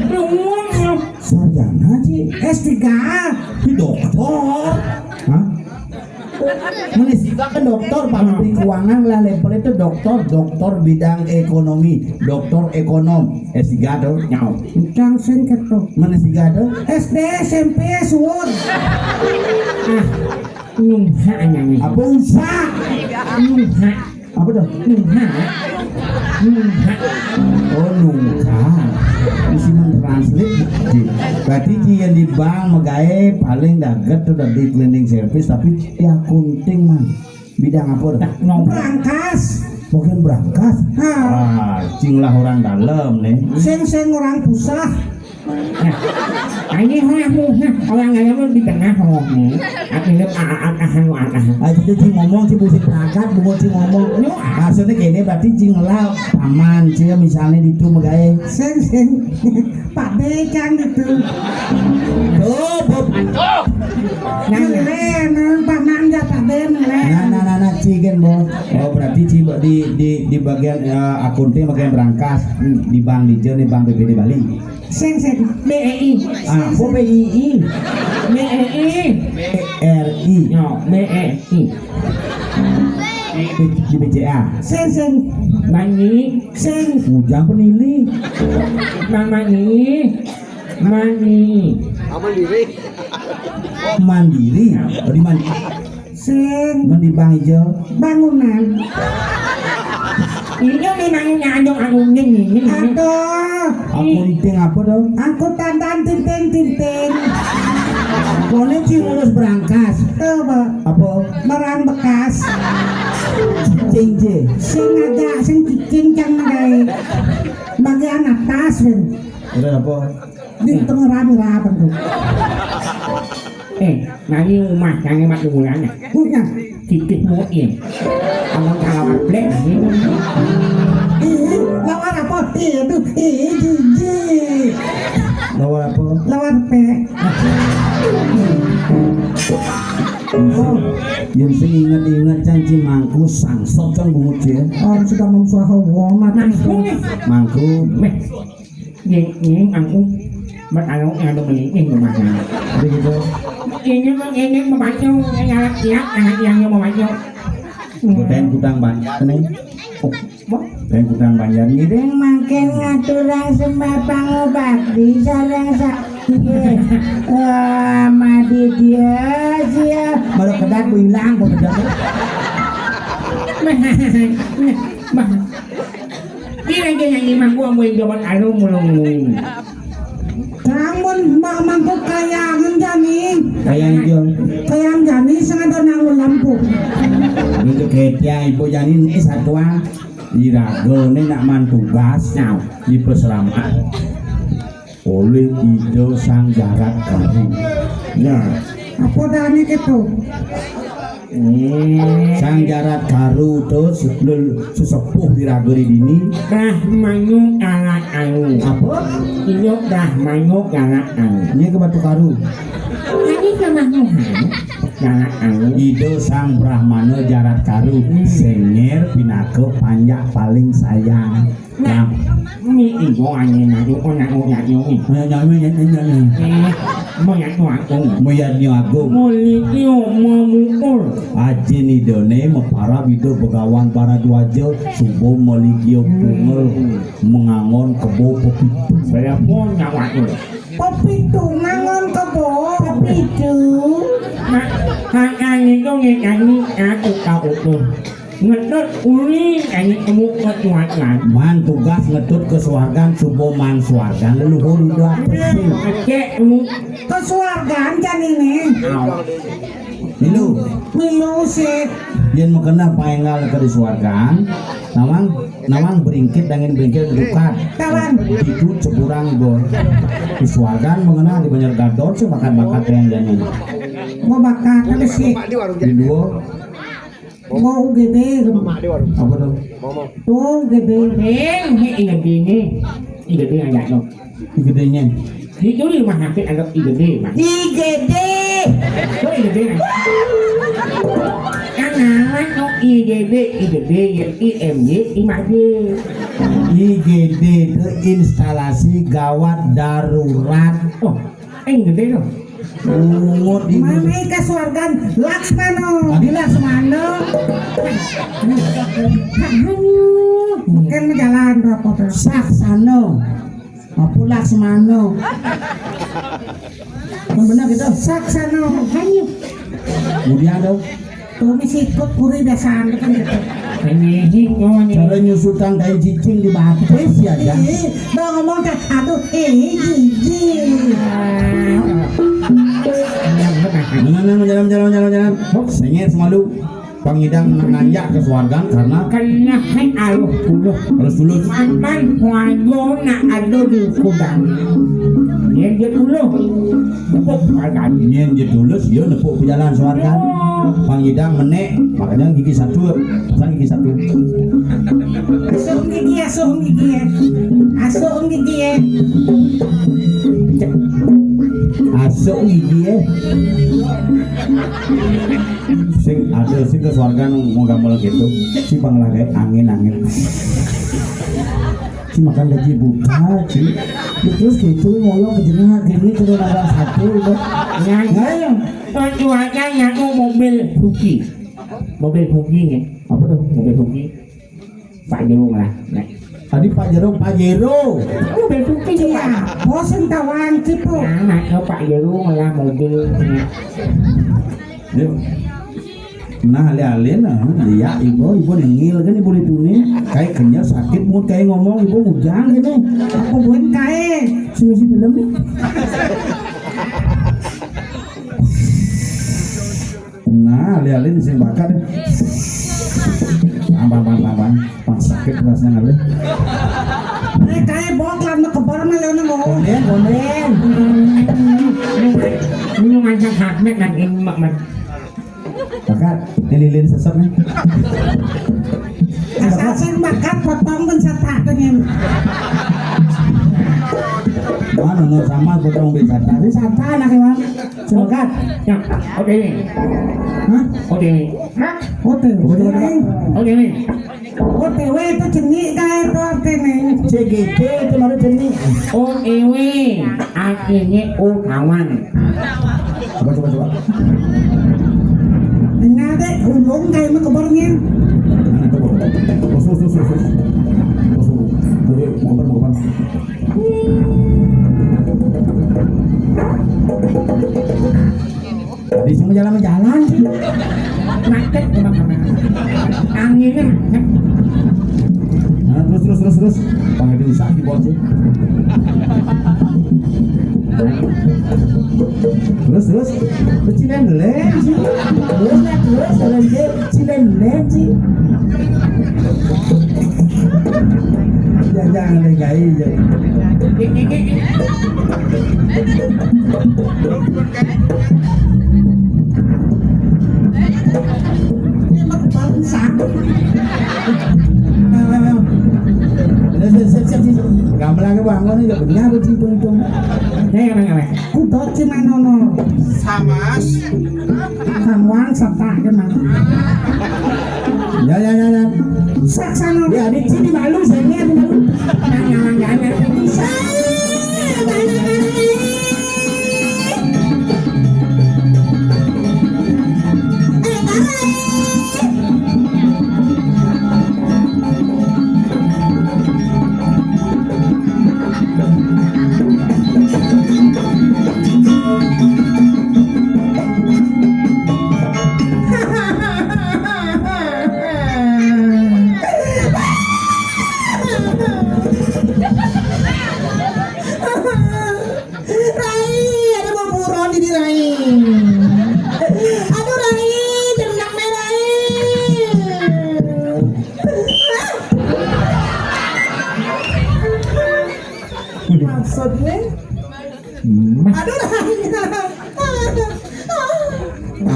Luang ya. Sarjana, Ci. S tiga. Di doktor. Hah? Mén S tiga kan doktor, Pak Menteri Keuangan lah, level itu doktor, doktor bidang ekonomi, doktor ekonom. S tiga tuh, nyau. Cang sing kéto. Mén S tiga tuh? S D, S M P, suwun. Ah, nungha nyanyi. Apa usah? Nungha. Apa tuh? Nungha. Nungha. Oh, nungha. Isi mentranslate. Berarti Ci yang di bank mah gaé paling daget tuh dadi cleaning service, tapi ya akunting mah. Bidang apa tuh? Nah, no. Berangkas. Bukan berangkas. Ah, Cing lah orang dalam nih. Sing sing orang pusah. Nah, ini orang pusah, orang dalam di tengah, oh. Aku lihat, ah, ah, ah, ah, ah. Ah, itu Cing ngomong, Cing musik berangkat, bukan Cing ngomong. Maksudnya gini, berarti Cing lah paman, Cing misalnya di itu mah gaé. Sing sing. Pak D kan itu. Tuh, Bob. Nah, nah, nah, Pak Mangga, Pak D, nah. Nah, nah, nah, nah, Ci kan, Bob. Oh, berarti Ci di, di, di bagian, eh, akunting bagian berangkas. Hmm, di bank di Joni, bank B B D Bali. Sing, sing. B E I. Ah, kok B I I? B E I. B R I. Yo, B E I. Di, di B C A. Sing, sing. Banyi. Sing. Ujang penili. Bang Mani. Mani. Mandiri. Oh, di Mandiri. Sing. Mén di bank ijo. Bangunan. Ini memang nyandung akunting ini. Aduh. Akunting apa dong? Angkutan dan tinting-tinting. Koné Ci ngurus berangkas. Tuh, Pak. Apa? Barang bekas. Cicing, Ci. Sing aja, sing cicing cang gaé. Bagian atas, Bén. Udah apa? Di tengah rame-rame tuh. Eh, nani rumah, nani mat bulan. Punya. Titih muin. Kamu kalau aplek, ini. Ih, lawar apa? Ih, aduh, ih, jijik. Lawar apa? Lawar pe. Yang sing inget-inget can Ci mangku sangsot can bungut ya. Orang sudah memsuah hawa mati. Mangku. Mangku. Meh. Nying, nying, aku bertarung yang ada menikih rumahnya. Begitu. Ini mah ini membantu, yang anak siap, anak yang mau bantu. Kutang kutang banyak nih. Bang. Kutang kutang banyak. Ngiring makin ngaturang sembah pangobati sareng sa-, wah, madi dia sia. Malah kedat bu hilang, bu kedat. Mah, mah. Kira-kira yang imah gua mau jawab anu mulung. Kamu mak mangku kayangan jani. Kayang ijo. Kayang jani sing ada nang lampu. Itu ketia ibu jani ini satuan. Iraga ini nak man tugas. Nah. Di peseraman. Oleh Ida Sang Jarat Karu. Nah. Apa dane gitu? Sang Jarat Karu terus lel-, sesepuh di Ragori dini. Brahmanu Jarat Karu. Apa? Iya, Brahmanu Jarat Karu. Ini ke Batu Karu. Ini ke Mahmuhan. Jarat Karu. Ida Sang Brahmana Jarat Karu. Hmm. Senger pinaka panjak paling sayang. Nah, ini ibu ane maju, oh, nak, oh, nak, oh, ni. Maya, maya, maya, maya, maya. Eh, maya tu aku. Maya ni aku. Mulikio mamukul. Ajin idone meparab ida Begawan Baradwaja, suba maligio bunga, hmm, mengangon kebo pepitu. Berapa nyawa tu? Pepitu ngangon kebo. Pepitu. Mak, hak ane tu ngekani aku kau tu. Ngetut uli kami temu ketuatan. Man tugas ngetut ke suargan, suba man suargan leluhur udah pesing. Cek lu. Ke suargan kan ini. Au. Milu. Milu sih. Yén makéné paénggal ka di suargan, nawang, nawang bringkit, dangin bringkit bukat. Kawan. Itu cepurang, Ibu. Di suargan makéné di Banjar Gadot sih bakat-bakat yang jani. Mau bakat apa sih? Di dua. Mau U G D. Apa tuh? Tuh U G D. Heng, heng, ingat ini. Ingat ini aja tuh. I G D-nya. Di itu di rumah sakit ada I G D, Bang. I G D. Oh, I G D. Kan ngaran, oh, I G D, I G D, I M Y, I M A D. I G D itu instalasi gawat darurat. Oh, yang gede tuh. Bungut ini. Mana ke suargan Laksmano? Tadi Laksmano. Aduh, bukan jalan berapa tuh? Saksano. Apa Laksmano? Kan benar gitu. Saksano. Hanyut. Kemudian tuh. Tuh, ini sikut puri biasaan kan gitu. Ini hing, oh, ini. Cara nyusutan tai cicing di batis ya, Jan. Ih, bang ngomong teh, aduh, eh, jijik. Nah, nah, nah, jalan, jalan, jalan, jalan. Hop, sengit semalu. Pangidang nanyak ke suargan karena karena hai aluh puluh. Halus tulus. Mantan keluarga nak ada di kudang. Yang dia puluh. Nepuk suargan. Nyén dia tulus, dia nepuk pejalan suargan. Oh. Pangidang menék, makanya gigi satu, pasang gigi satu. Asuh gigi, asuh gigi. Asuh gigi. Asuh gigi. Sing ada sing ke suargan mau gamel gitu. Si bang lagi angin-angin. Ci makan gaji buta, Ci. Ya, terus gitu, ngoyong ke jengah, gini, terus ada satu, udah. Yang, ya, ya. Perjuangan yang mau mobil Suki. Mobil Suki nih. Apa tuh? Mobil Suki. Pak Jerung lah. Nah. Tadi Pak Jerung, Pak Jero. Mobil Suki. Iya, bosen tawang, Cipu. Nah, nah, Pak Jerung lah mobil. Nah. Yuk. Nah, alih-alih nah, ya ibu, ibu nengil kan ibu dituni, kayak kenyal sakit mulut kayak ngomong ibu ngujang gini. Apa buat kayak si misi film nih? Nah, alih-alih sing bakat. Bang, bang, bang, bang, bang. Bang, sakit rasanya ngalih. Eh, kayak bok lah, mau kebar mah, Leona, mau. Konden, konden. Ini ngajak haknya kan ini, Mak, Mak. Bakat, ini lilin sesep nih. Asal sing bakat potong pun satak tuh nih. Mana no sama potong di satak. Ini satak anak emang. Sing bakat. Ya, oke ini. Hah? Oke ini. Hah? Oke, oke, oke. Oke ini. O T W itu jenik kae to artine. C G T itu baru jenik. O E W artine utawan. Coba, coba, coba. Dengar deh, ulung kae mah kebernya. Nah, coba. Terus, terus, terus, terus, terus. Terus, terus. Oke, mau keber, mau keber. Tadi semua jalan-jalan. Macet sama kamera. Anginnya macet. Nah, terus, terus, terus, terus. Panggil usah di bocil. Terus, terus. Kecilan lem sih. Terus, terus, terus, terus. Cilendreng, Ci. Ya, jangan deh, Gai, ya. Ini mah bangsa. Sip, sip, sip, sip. Gamelan ke bangun ini, benar, Ci, tung, tung. Nih, nih, nih. Kuda Cimanono. Samas. Kamuan setak ke mana? Ya, ya, ya, ya. Saksana. Ya, di sini malu, saya lihat malu. Jangan, jangan, jangan.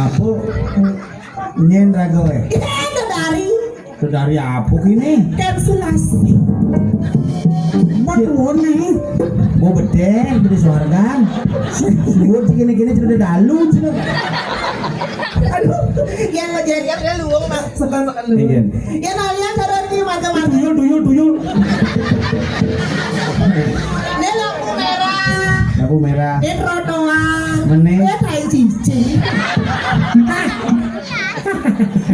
Apa? Nyén raga wé. Éh, dari. Dari apa kini? Kapsulasi. Betul nih. Mau bedeh, beli suargan. Suwun sih kini-kini cerita dalu, cina. Aduh, yang mau jadi apa luwung, Mas? Sekan-sekan luwung. Iya. Ya, nah, lihat cara ini macam-macam. Tuyul, tuyul, tuyul. Ini lampu merah. Lampu merah. Ini trotoar. Meneh. Ini tai cicing.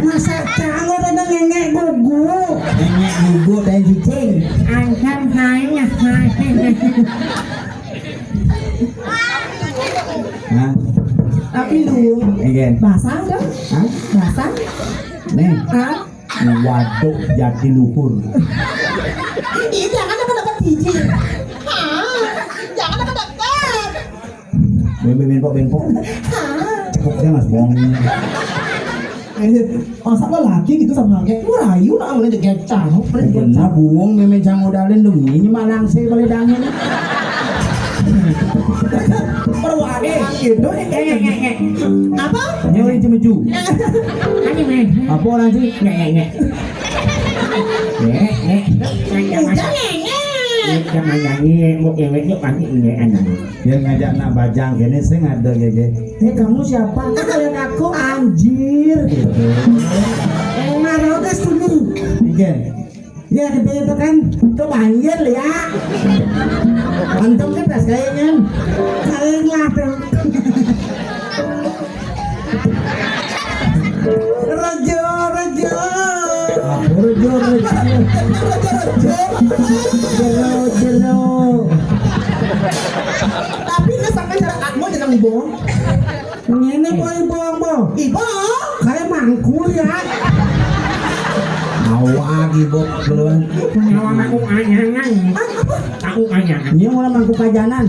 Masa kamu udah ngengek gugu? Ngengek gugu tai cicing. Angkam hai, hai. Hah? Tapi lu. Iya. Basah dong? Hah? Basah? Nih. Hah? Waduk Jatiluhur. Ih, jangan dekat-dekat gigi. Hah? Jangan dekat-dekat. Bempo, bempo, bempo. Hah? Cekok dia, Mas, bohongnya. Eh, masa lelaki gitu sama kayak, "Wah, rayu lah, boleh degecang." Bener, buang, mémé jang odalin dong, ini malang sih boleh dangin. Perwake gitu, eh, eh, eh, eh. Apa? Nyuri cemeju. Apa orang sih? Ngek, ngek, ngek. Ngek, ngek. Udah, ngek, ngek. Jangan nyanyi, mau ngek, ngek, nanti ngek, anak. Dia ngajak nak bajang gini, sing ada gege. Eh, kamu siapa? Ah, kalian aku, anjir, gitu. Eh, marah udah sini. Iya. Ya, gitu, gitu kan. Itu banjir ya. Antum kan pas kayaknya. Saling lah tuh. Rejo, rejo. Apa rejo, rejo? Rejo, rejo. Jero, jero. Tapi ini sampai cara Atmo jeneng Bong. Ngene kok, Ibu, Ambo. Ibu? Kayak mangku ya. Awak, Ibu, belum. Nyawa aku anyangan. Aku anyangan. Ini mulai mangku kajanan.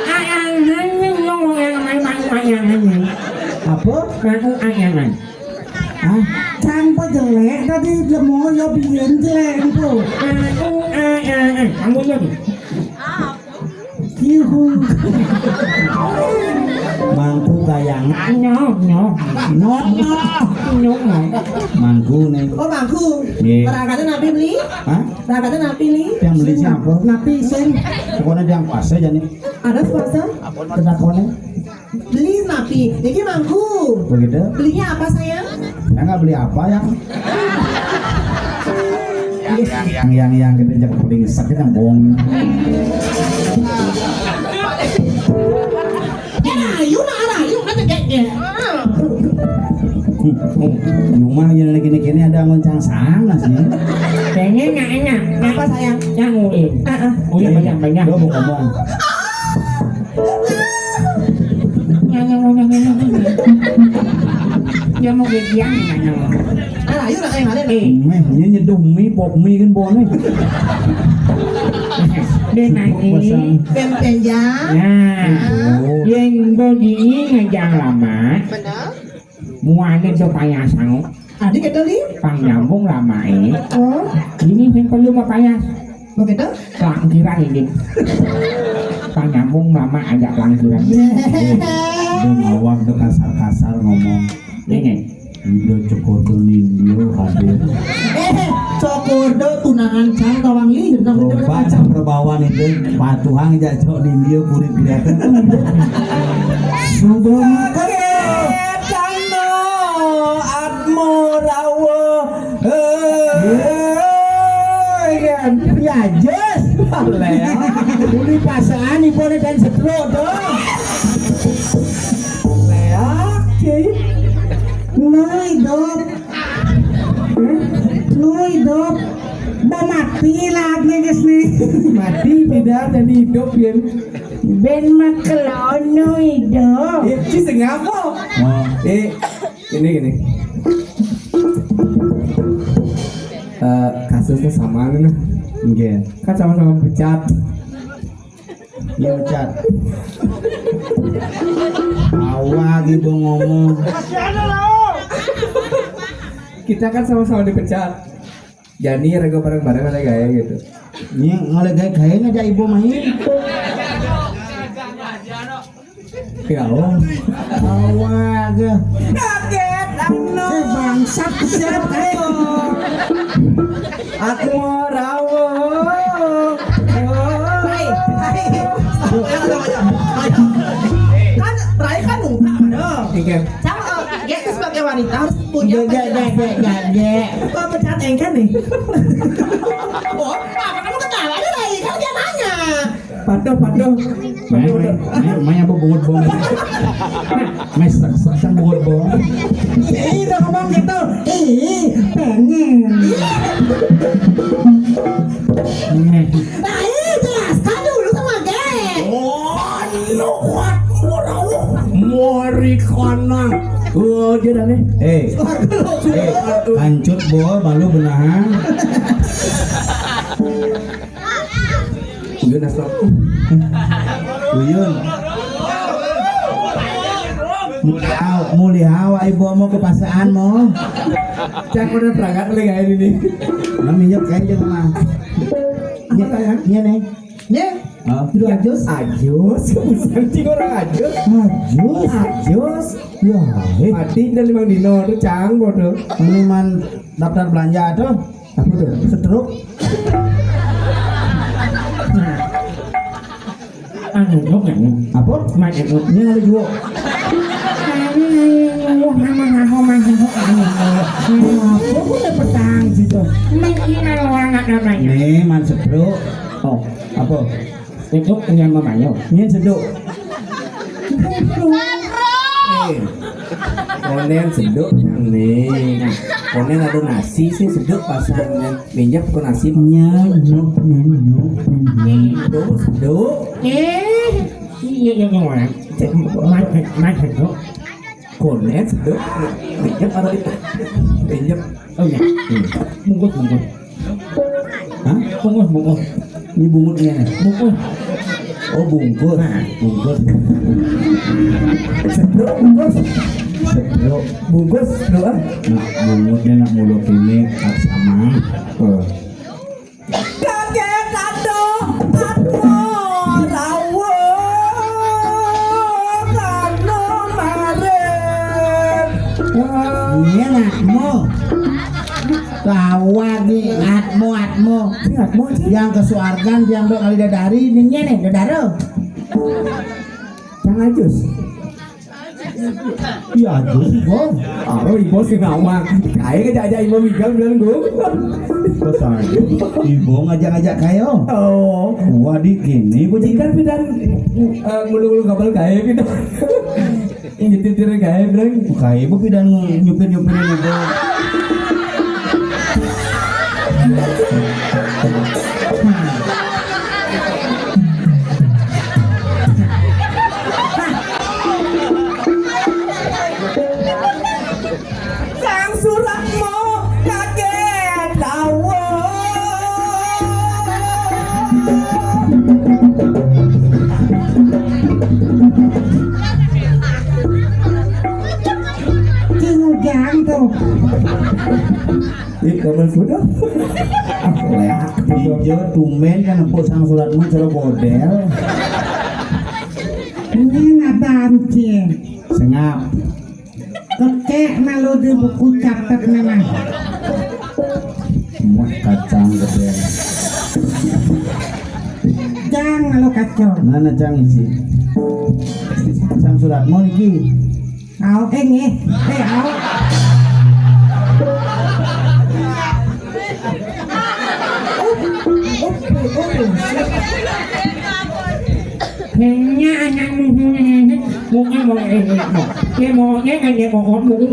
Anyangan, ini ngomong yang main mangku anyangan. Apa? Mangku anyangan. Hah? Can apa jelek tadi, lemo ya biyen jelek itu. Aku, eh, eh, eh, kamu lagi. Yuhu. Mangku kayangan. Nyok, nyok. Nyok, nyok. Nyok, nyok. Mangku nih. Oh, mangku. Iya. Berangkatnya napi beli? Hah? Berangkatnya napi, Li? Yang beli siapa? Napi, sing. Pokoknya yang pas aja nih. Ada puasa? Terdakwannya. Beli napi. Ini mangku. Begitu? Belinya apa, sayang? Ya, nggak beli apa, ya. Yang, yang, yang kita jawab paling sakit yang bohong. Ya, ayo, nah, ayo, nah, tegak dia. Rumah aja lagi kini ada ngoncang sana sih. Kayaknya nggak enak. Apa, sayang? Yang uin. Ah, ah. Uin banyak-banyak. Lo mau ngomong. Dia mau gajian, nanya. Ah, ayo, nak, yang lain. Eh. Meh, ini nyeduh mie, pop mie kan boleh. Dia naik. Pasang. Pempenya. Nah. Oh. Yang bodinya ngajang lama. Benar. Muane do payas mau. Adi kata li? Pang nyambung lama, eh. Oh. Ini yang perlu mau payas. Begitu? Pelangkiran ini. Pang nyambung lama aja pelangkiran. Dong awak do kasar-kasar ngomong. Ini. Indo Cokodo Nindyo hadir. Eh, Cokodo tunangan cang tawang li, nang coba macam perbawan itu patuhang aja cok Nindyo kurit kelihatan. Sudah makan. Kano Atmo Rawo. Eh, ya, ya, yes. Lea. Uli pasaan ibu dan setruk tuh. Lea, Ki. Noi dop. Noi dop. Ba mati lah, guys, nih. Mati beda dan hidup, ya. Ben makelon noi dop. Eh, Ki, sing apa? Oh. Eh, ini gini. Eh, kasusnya sama nih, nah. Nggih. Kan sama-sama pecat. Iya, pecat. Awak ibu ngomong. Kita kan sama-sama dipecat. Jadi raga bareng-bareng ada gaya gitu. Ini ngoleh gaya-gaya aja ibu main. Ya Allah. Awak. Kaget. Eh, bangsat, siap, eh. Aku mau rawuh. Kan terakhir kan nunggu, aduh. Iya. Sama, eh, dia tuh sebagai wanita harus punya. Gak, gak, gak, gak, gak, gak. Apa pecat engkan nih? Oh, apa kamu ketawa aja lagi? Kan dia nanya. Patuh, patuh. Main, main, main, main apa bungut bong? Main sek-sek bungut bong. Ih, udah ngomong gitu. Ih, pengen. Nah, ih, jelaskan dulu sama Ge. Oh, lu kuat murau. Mori kono. Oh, dia dah nih. Eh, eh, kancut boa malu benahan. Uyun asal. Uyun. Mulihau, mulihau, ayo bawa mau ke pasaan mau. Cak mana perangkat lagi kayak ini. Nah, minyak kayak aja mah. Iya, iya nih. Nya, hah? Itu ajus. Ajus, bukan cing orang ajus. Ajus. Ajus. Ya, eh. Mati dan limang dino tuh cang bodoh. Ini man daftar belanja tuh. Apa tuh? Stroke. Anu, oke. Apa? Main itu. Ini ada dua. Apa pun udah petang situ. Main ini kalau anak namanya. Nih, man stroke. Oh, apa? Seduk punya mamanya. Ini seduk. Eh, konen seduk nih. Konen ada nasi sih seduk pasangnya. Minyak ke nasi. Nyanyuk, nyanyuk, nyanyuk. Tuh seduk. Eh, iya, iya, iya, iya. Cek, mas, mas, seduk. Konen seduk. Minyak ada di minyak. Oh iya. Hmm. Bungkus, bungkus. Hah? Bungkus, bungkus. Ini bungkusnya. Bungkus. Oh, bungkus. Nah. Bungkus. Seduk, bungkus. Seduk. Bungkus, seduk, ah. Nah, bungkusnya nak mulut ini, tak sama. Oh. Kaget, aduh, aduh, rawuh, kanu marit. Ini anakmu. Tawa nih, atmo, atmo. Ini atmo, Cing. Yang kesuargan, yang dua kali dadari, ini nih, dadaro. Cang Ajus. Iya, Ajus, Bos. Aro, Ibu sih ngawang. Kayak ngajak-ajak Ibu Miguel bilang, "Gue." Bos aja. Ibu ngajak-ngajak kayo. Oh. Wah, di kini, Bu, jika pidan, eh, ngulu-ngulu kabel kayak gitu. Ini titir kayak bilang. Kayak ibu pidan nyupir-nyupirin ibu. Sang suratmu kaget lawan. Cing Ujang tuh. Ih, kamu sudah. Iya, tumben kan empuk sang suratmu cara godel. Ini nadaan, Cing. Sengap. Kekek malu di buku catat memang. Muat kacang gede. Jang malu kacau. Mana cang isi? Sang suratmu niki. Au, eh, nggih. Eh, au. Up, up, up, up. Kayaknya anak musuhnya ini, mungkin mau ini, mau. Dia maunya kan dia mau ngomong.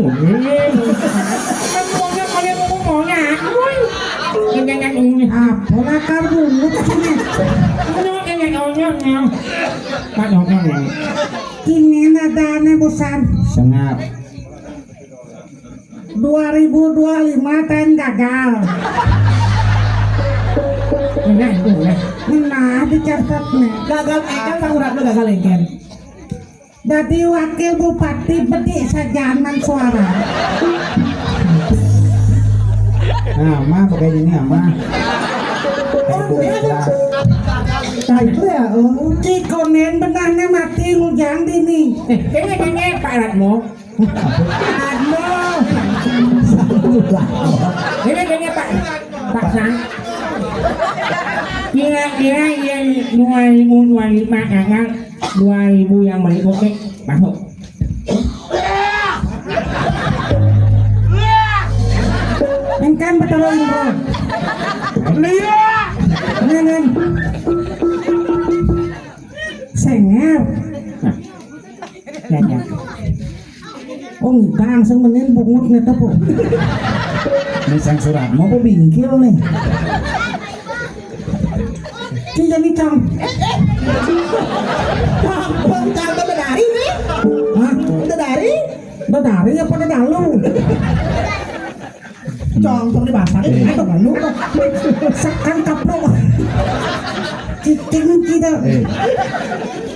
Maunya kalau mau mau ya, aduh. Ini kan ini. Apa lakar dulu kesini? Ini kan yang ngomong, ya. Pak ngomong, ya. Kini nadane bosan. Sengap. Dua ribu dua lima ten gagal. Nah, itu, nah. Nah, dicatat nih. Gagal engkel, tanggurat lu gagal engkel. Dadi wakil bupati bedik sajanan suara. Nah, mah pakai ini, mah. Nah, itu ya, oh. Cikonen benahnya mati ngujang dini. Eh, ini, ini, Pak Ratmo. Aduh. Ini, ini, Pak. Pak Sang. Kira-kira yang dua ribu dua puluh lima gagal, dua ribu yang berikutnya masuk. Engkan betul, Bro. Iya. Ini, ini. Senger. Ya, ya. Oh, enggak, langsung mending bungut ngetep, oh. Ini Sang Suratmo apa bingkil nih? Ki jadi cang. Bang, cang udah dari nih. Hah? Udah dari? Udah dari apa udah dalu? Congkong di pasar, eh, itu malu. Sekan kaplok. Cicing kita. Eh,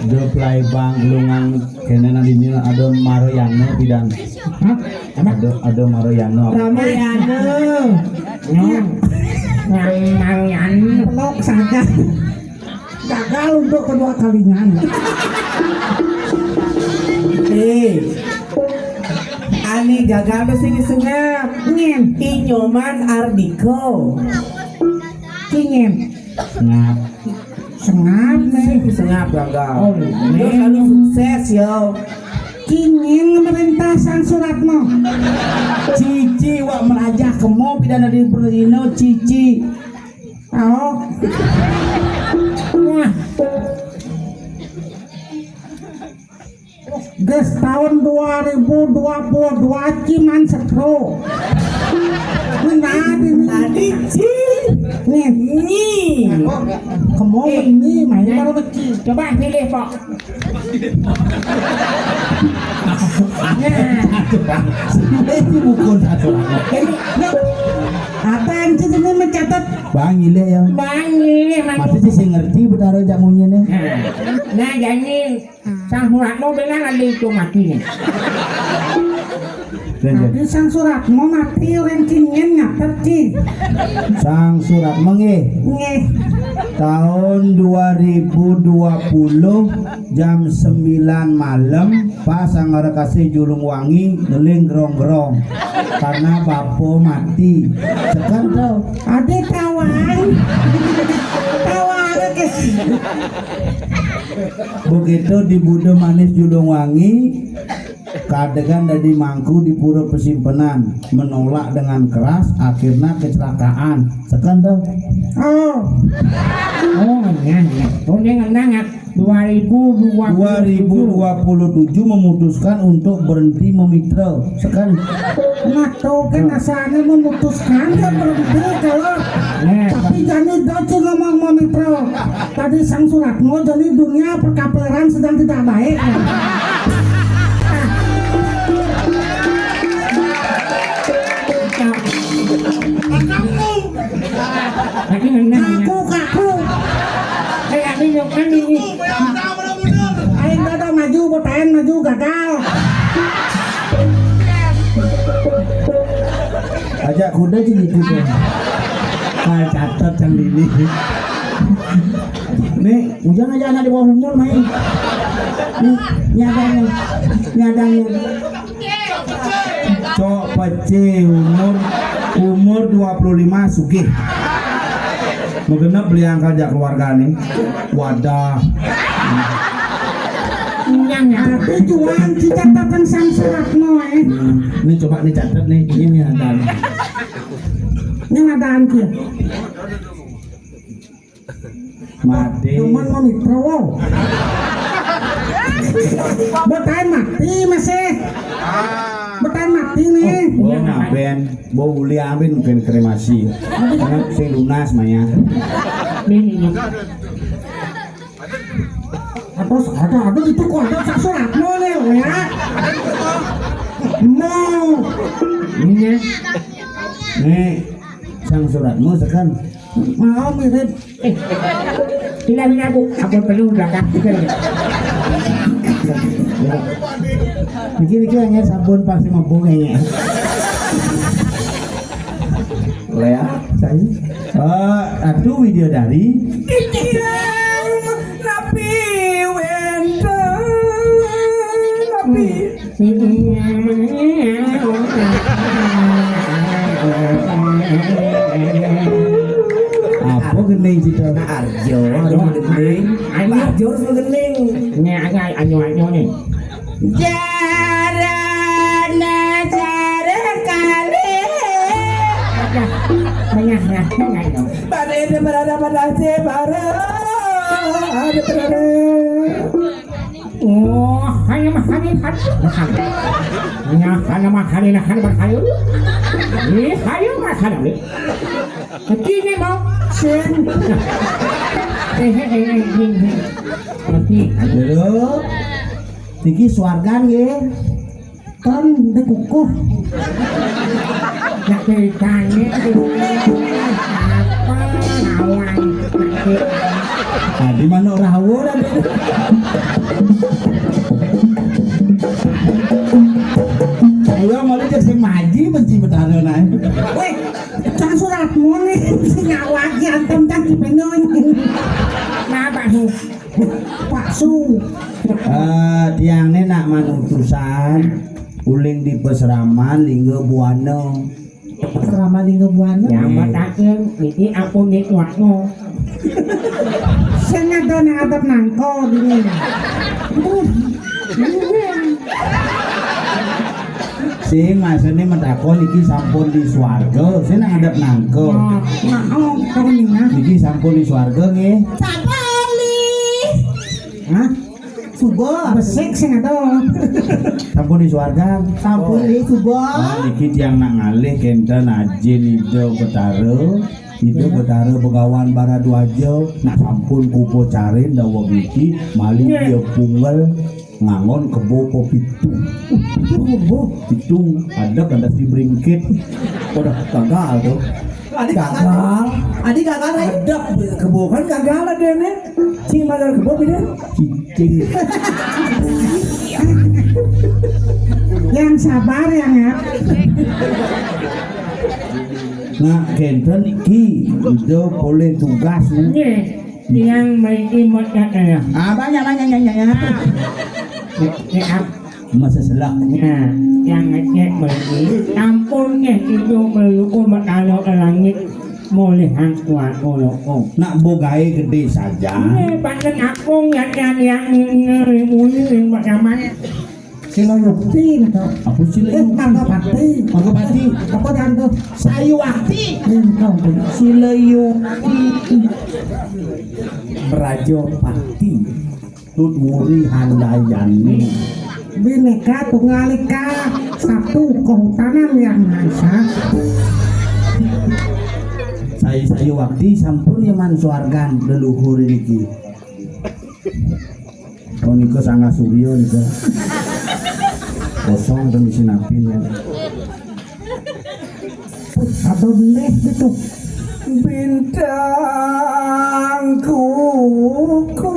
grup Laibang Gelungan kene nang dini ada Maroyano bidang. Hah? Ada, ada Maroyano. Ramayana. Nyong. Nang Maroyano. Pelok saja. Gagal untuk kedua kalinya. Eh, ane gagal tuh sing sengap. Nyen. Inyoman Ardiko. Kingen. Sengap. Sengap nih. Sing sengap gagal. Oh, yo, selalu sukses yo. Kingen ngemerintah Sang Suratmo. Cici wak merajah kemo pidana di Berlino, Cici. Oh. Wah. Ges tahun dua ribu dua puluh dua ciman setro. Menadi nih. Tadi ci. Nih. Ni. Kemo, eh, ni, main, eh, baru beci. Coba pilih, Pak. Nah. Itu bukan satu. Jadi, apa yang sih ini mencatat? Bang, ile ya. Bang, ile, Mas. Masih sih ngerti betara jamunya nih. Nah, nah, jadi Sang Suratmo benar ada itu mati nih. Tapi Sang Suratmo mati orang kingen nyatet ki. Sang Suratmo nggih. Nggih. Tahun dua ribu dua puluh jam sembilan malam pas Sangara Kasih Julung Wangi ngeling gerong-gerong karena bapo mati. Sekan tau. Ade tawang. Tawang ke. Begitu di Budo Manis Julung Wangi, kadegan dadi mangku di Pura Pesimpenan, menolak dengan keras, akhirnya kecelakaan. Sekan tuh. Oh. Oh, iya, iya. Oh, dia ngenang ya. Dua ribu dua puluh tujuh. Dua ribu dua puluh tujuh memutuskan untuk berhenti memitra. Sekan. Nah, tuh kan asalnya memutuskan kan berhenti kalau, nah, tapi jani doci ngomong memitra. Tadi Sang Suratmo, jadi dunia perkapleran sedang tidak baik. Lagi menang, ya. Kaku, kaku. Kayak ini, kan ini. Aing kada maju, botaen maju, gagal. Aja kuda sih gitu tuh. Kayak catet yang di ini. Nih, ujang aja anak di bawah umur main. Nih, nyadanya, nyadanya. Cok pece umur, umur dua puluh lima sugih. Mau genep beli angka jak keluarga nih. Wadah. Tapi jualan cicatatan Sang Suratmo, eh. Nah, ini coba nih catat nih, ini nih ada. Ini ada anjir. Mati. Cuman mau mikro, wow. Botaen mati masih. Botaen mati nih. Oh, ngaben. Bo uli amin mungkin kremasi. Karena sing lunas maya. Nih, nih, nih. Terus ada, ada itu kok ada Sang Suratmo nih, ya. Mau. Ini ya. Nih, Sang Suratmo sekan. Mau mirip. Eh, tidak, tidak, aku, aku perlu belakang. Niki, niki hanya sabun pasti mampu kayaknya. Lea, saya. Eh, Ratu Widyadari. Titiang napi wénten, napi. Apa gending kita? Arjo, harus gending. Arjo harus gending. Ini ada anyo-anyo nih. Jarana jare kali. Ada. Tengah, tengah, tengah, no. Pada ada berada pada si baru. Ada berada. Oh, hanya mahani, mahani. Ya, hanya mahani, nah, hanya berhayu. Ini hayu mahani. Kecilnya mau. Sen. Eh, eh, eh, eh, eh, eh. Ngerti? Aduh. Niki swargan nggih. Kan dikukuh. Nak ceritanya apa lawan. Tadi manuk rawon ada. Ayo malu cek sing maji benci betara nae. Weh, cang suratmu nih, sing awak antem cang dipenuhi. Nah, Pak Su. Pak Su. Eh, tiang ne nak manutusan uling di peseraman Lingga Buana. Peseraman Lingga Buana. Yang matakin, ini ampun nih kuatmu. Sing ada nang adep nangko dini. Sing maksudnya mentakon iki sampun di swarga, sing nang adep nangko. Nah, oh, kamu nih ya. Iki sampun di swarga nggih. Sabali. Hah? Suba. Besik sing ada. Sampun di swarga. Sampun di suba. Oh, niki tiang nak ngalih kenten ajin Ida Betara. Ida Betara Begawan Baradwaja nak sampun kupa carin daweg niki malih dia pungel ngangon kebo pepitu. Kebo pitu ada kada si bringkit. Udah gagal tuh. Adi gagal. Adi gagal, Rai. Ada kebo kan gagal ada nih. Cing malah kebo beda. Cicing. Yang sabar yang ya. Nah, kenten iki udah boleh tugas nih. Nggih, tiang mriki mboten kaya. Ah, banyak, banyak, banyak, banyak. Nggih, ah. Masa selak. Nah, yang ngecek mriki. Ampun nggih, itu meluku metalo ke langit. Mulih aku, aku loko. Nak bogae gede saja. Nggih, pancen aku yang yang yang ngeri muni yang pertama. Sila Yukti gitu. Apa sila Eh, Yukti? Margapati. Margapati. Apa dan tuh? Sayuwakti. Entong. Sila Yukti. Brajapati. Tut Wuri Handayani. Bineka Tunggal Ika, satu kehutanan yang maha esa. Saya Sayuwakti sampun ya man swargan leluhur niki. Oh, nika Sangga Surya nika. Kosong ten isin api nika. Atau neh gitu. Bintang kuku.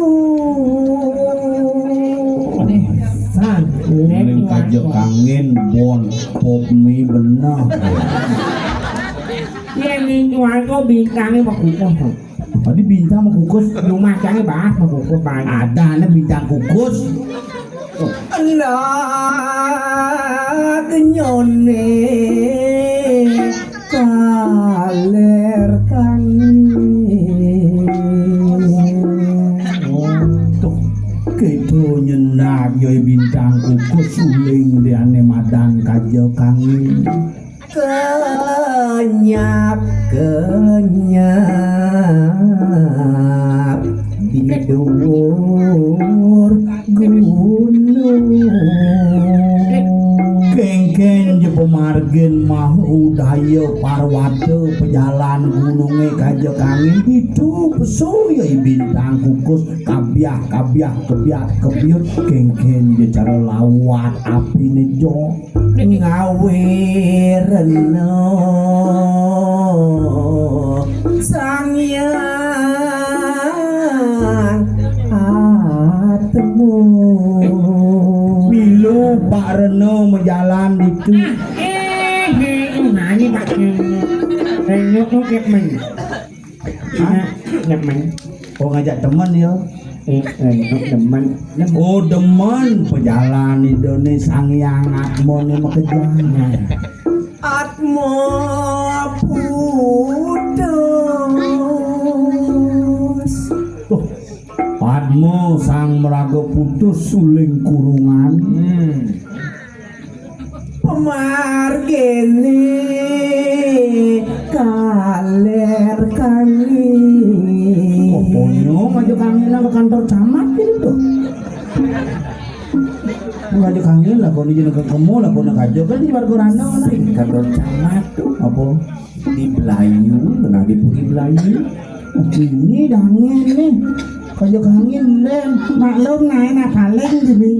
Neh, san. Ning kaja kangin bon pop mi bener. Yen ning warga bintangnya mau kukuh. Tadi bintang mau kukus. Rumah cari bahas mau kukuh, Bang. Ada nih bintang kukus. Anak nyone kaler kangin. Tuh, kita nyendak yoi bintang kukus suling di ane madan kaja kangin. Kenyap, kenyap di dhuwur gunung. Kengken je pemargin mah udaya parwata pejalan gununge kaja kangin itu pesu ya bintang kukus kabiah kabiah kebiat kebiut kengken je cara lawat apine jo. Ngawe rena Sang Hyang Atmu. Milu Pak Reno menjalan itu. Eh, eh, nani Pak Reno. Reno kok kayak men. Hah? Kayak men. Oh, ngajak teman ya. Eh, eh, demen. Oh, demen pejalan Idane Sang Hyang Atmane makejalan. Atma putus. Tuh, Atma sang maraga putus suling kurungan. Hmm. Pemargene kaler kali. Apa nyo ngajak angin ke kantor camat gitu tuh? Ngajak angin lah, kau ni jeneng kemo lah, kau nak kajo kan di warga Randau lah. Sing kantor camat tuh. Apa? Di Belayu, pernah di Puri Belayu. Ini dangin nih. Kajo angin lem, maklum naik nak paling gini.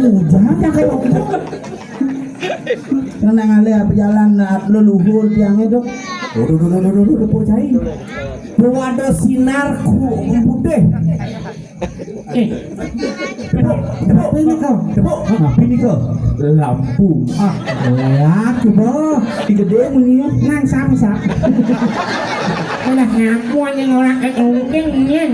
Jangan jangan ngomong. Kena ngalih apa jalan nak leluhur tiangnya dong. Waduh, waduh, waduh, waduh, waduh, waduh, cai. Tuh ada sinar ku putih. Eh, tepuk, tepuk, ini kau. Tepuk. Apa ini kau? Lampu. Ah, ya, coba. Digede bunyinya. Nang samsak. Udah ngaku aja ngolak ke ungking nyen.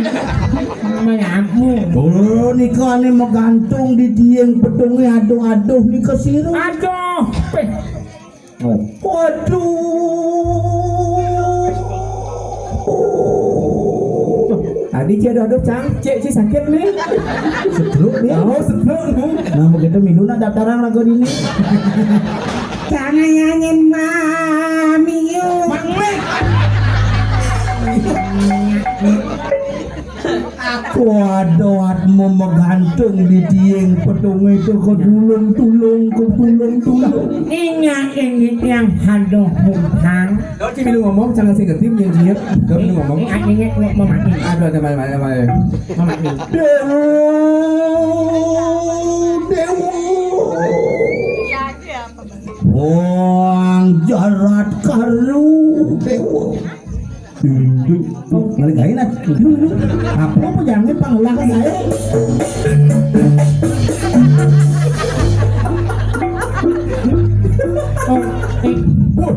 Mengaku. Oh, nika ane magantung di tiang pedunge aduh-aduh nika siru. Aduh, peh. Oh. Waduh. Tadi cia aduh-aduh cang, cek si sakit nih. Setruk nih. Oh, setruk nih. Nah, begitu minggu nak daftaran lagu ini. Jangan nyanyiin mami yuk. Mang Mik. Aku ada atmu menggantung di tiang pedunge itu ke dulung-tulung, ke dulung-tulung. Ingat ini yang haduh bukan. Kau cuma ngomong, jangan sing ngetim yang dia. Kau minum ngomong. Ingat ini mau mati. Aduh, ada mana mana mana. Mau mati. Dewa, dewa. Wong jarat karu dewa. Balik gawe nah. Apa apa jangan pangelah gawe. Oh, eh, Wah,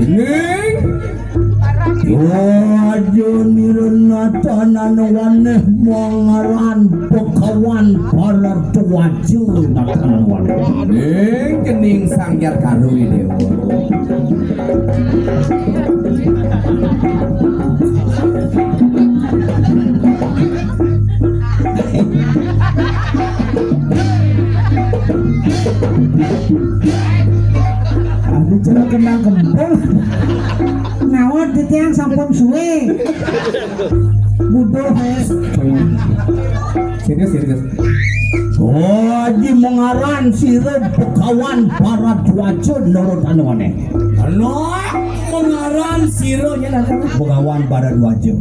ini. Raja Nirana Tanana Waneh mangaran Begawan Bharadwaja Tanana Waneh. Ning kening Sanggar Karuwi Dewa. Aku cuma kenal kempul. Nawat titiang sampun suwe. Buduh, eh. Serius, serius. Oh, di mengaran sira Begawan Bharadwaja nurut anu aneh. Lo mengaran sira ya lah. Begawan Bharadwaja.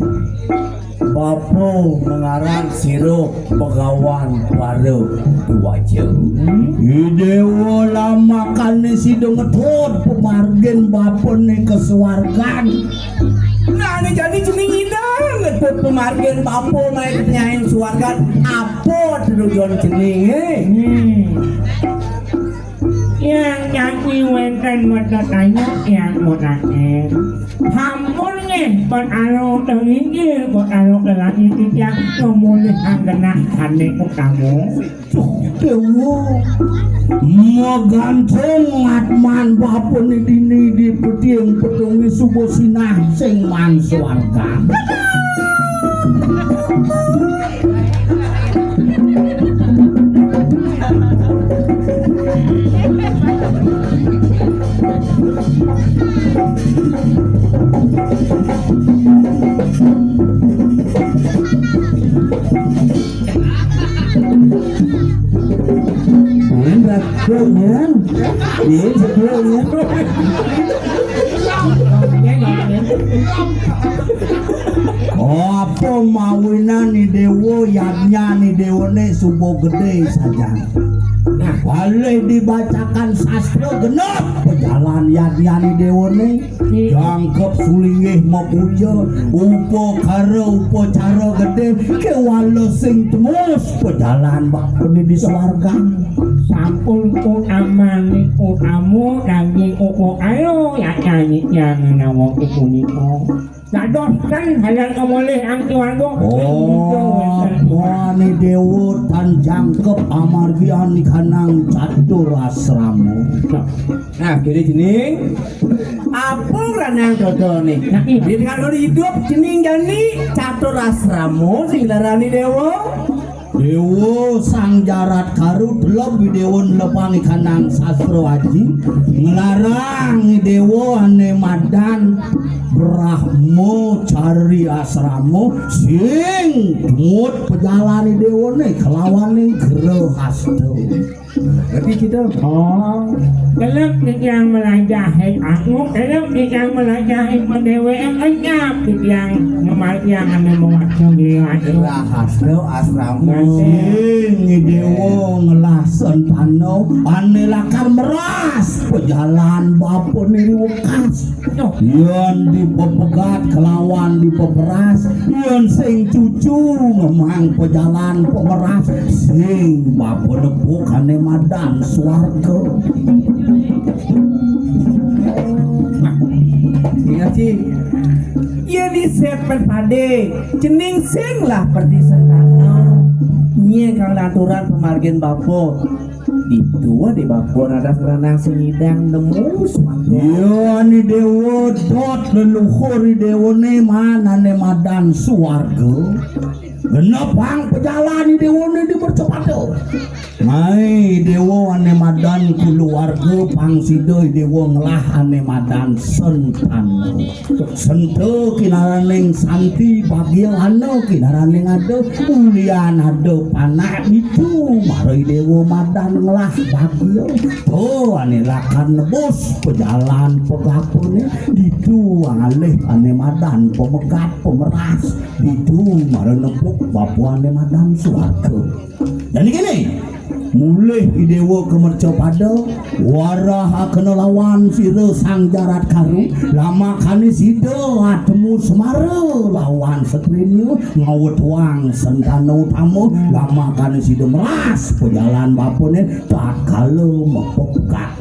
Bapa mengaran sira Begawan Bharadwaja. Hmm? Idewa lamakane sida ngedot pemargin bapane ke swargan. Nah, ini jadi jeneng ida ngedot pemargin bapa naik nyaing swargan. Apa tujuan jenenge? Hmm. Yang nyanyi wenten mata tanya yang mutaken. Hampun nggih, pun anu tengingkir, pun anu kelangit titiang kemulihan genah ane utama. Duh, Dewa. Magantung atman bapane dini di pediang pedungi subuh sinah sing man swarga. Ini betul ya. Ini betul ya. Apa mawinan ni dewa yadnya ni dewa ni subuh gede saja. Kalih dibacakan sastra genep pejalan yadnyané déwané. Jangkep sulinggih mapuja, upakara upacara gedé, kéwala sing tembus pejalan bakti di swarga. Sampun utamané utama daging upakara, ya nyanyi yang nawa punika. Dados kan hayang kemalih angki warga. Oh, puané déwa tan jangkep amargi anikanang catur asrama. Nah, kene cening apa ranang dodoné? Nah, iya. Di tengah hidup cening jani catur asrama sing larani déwa. Déwa Sang Jarat Karu teleb déwa nelepang ikanang sastra aji, nglarang déwa ané madan Brahma Cari Asrama sing tumut pejalané déwané kelawané grehasta. Berarti kita. Oh, kelep titiang melajahi aku, kelep titiang melajahi padéwékan, enyap titiang ngemargiang anu mewakil diri. Grehasta asrama. Sing déwa ngelah sentana ané lakar meras pejalan bapané wekas. Yén dipepegat kelawan dipeperas, yén sing cucu ngemang pejalan pemeras, sing bapa nepuk ané madan swarga. Nah, ingat, Ci. Yén disepet padé, cening sing lah perdi sentana. Nyai kang naturan pamargin bapa. Ditu di bapa radas ranang sing nyidang nemu swarga. Iya, ani déwa dot leluhur i déwané man ané madan swarga. Genepang pejalan i déwané di mercapada. Mai déwa ané madan kulawarga pang sida i déwa ngelah ané madan sentana. Senta kinaraning santi, bagiana kinaraning ada, ulian ada panak ditu, mara i déwa madan ngelah bagia. To ané lakar nebus pejalan pegapané, ditu alih ané madan pemegat pemeras, ditu mara nepuk bapa ané madan swarga. Jani kéné, mulih i déwa ka mercapada, warahakena lawan sira Sang Jarat Karu, lamakané sida atemu semara lawan satrinya, ngawetuang sentana utama, lamakané sida meras pejalan bapané tatkala mapepegat.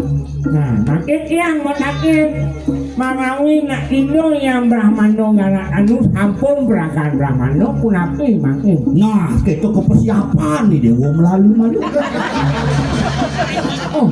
Nah, mangkin tiang mataken manawi nak dina yang Brahmana ngarak anu sampun perakan Brahmana punapi mangkin. Nah, kéto kepersiapan ni déwa melalu malu. Oh,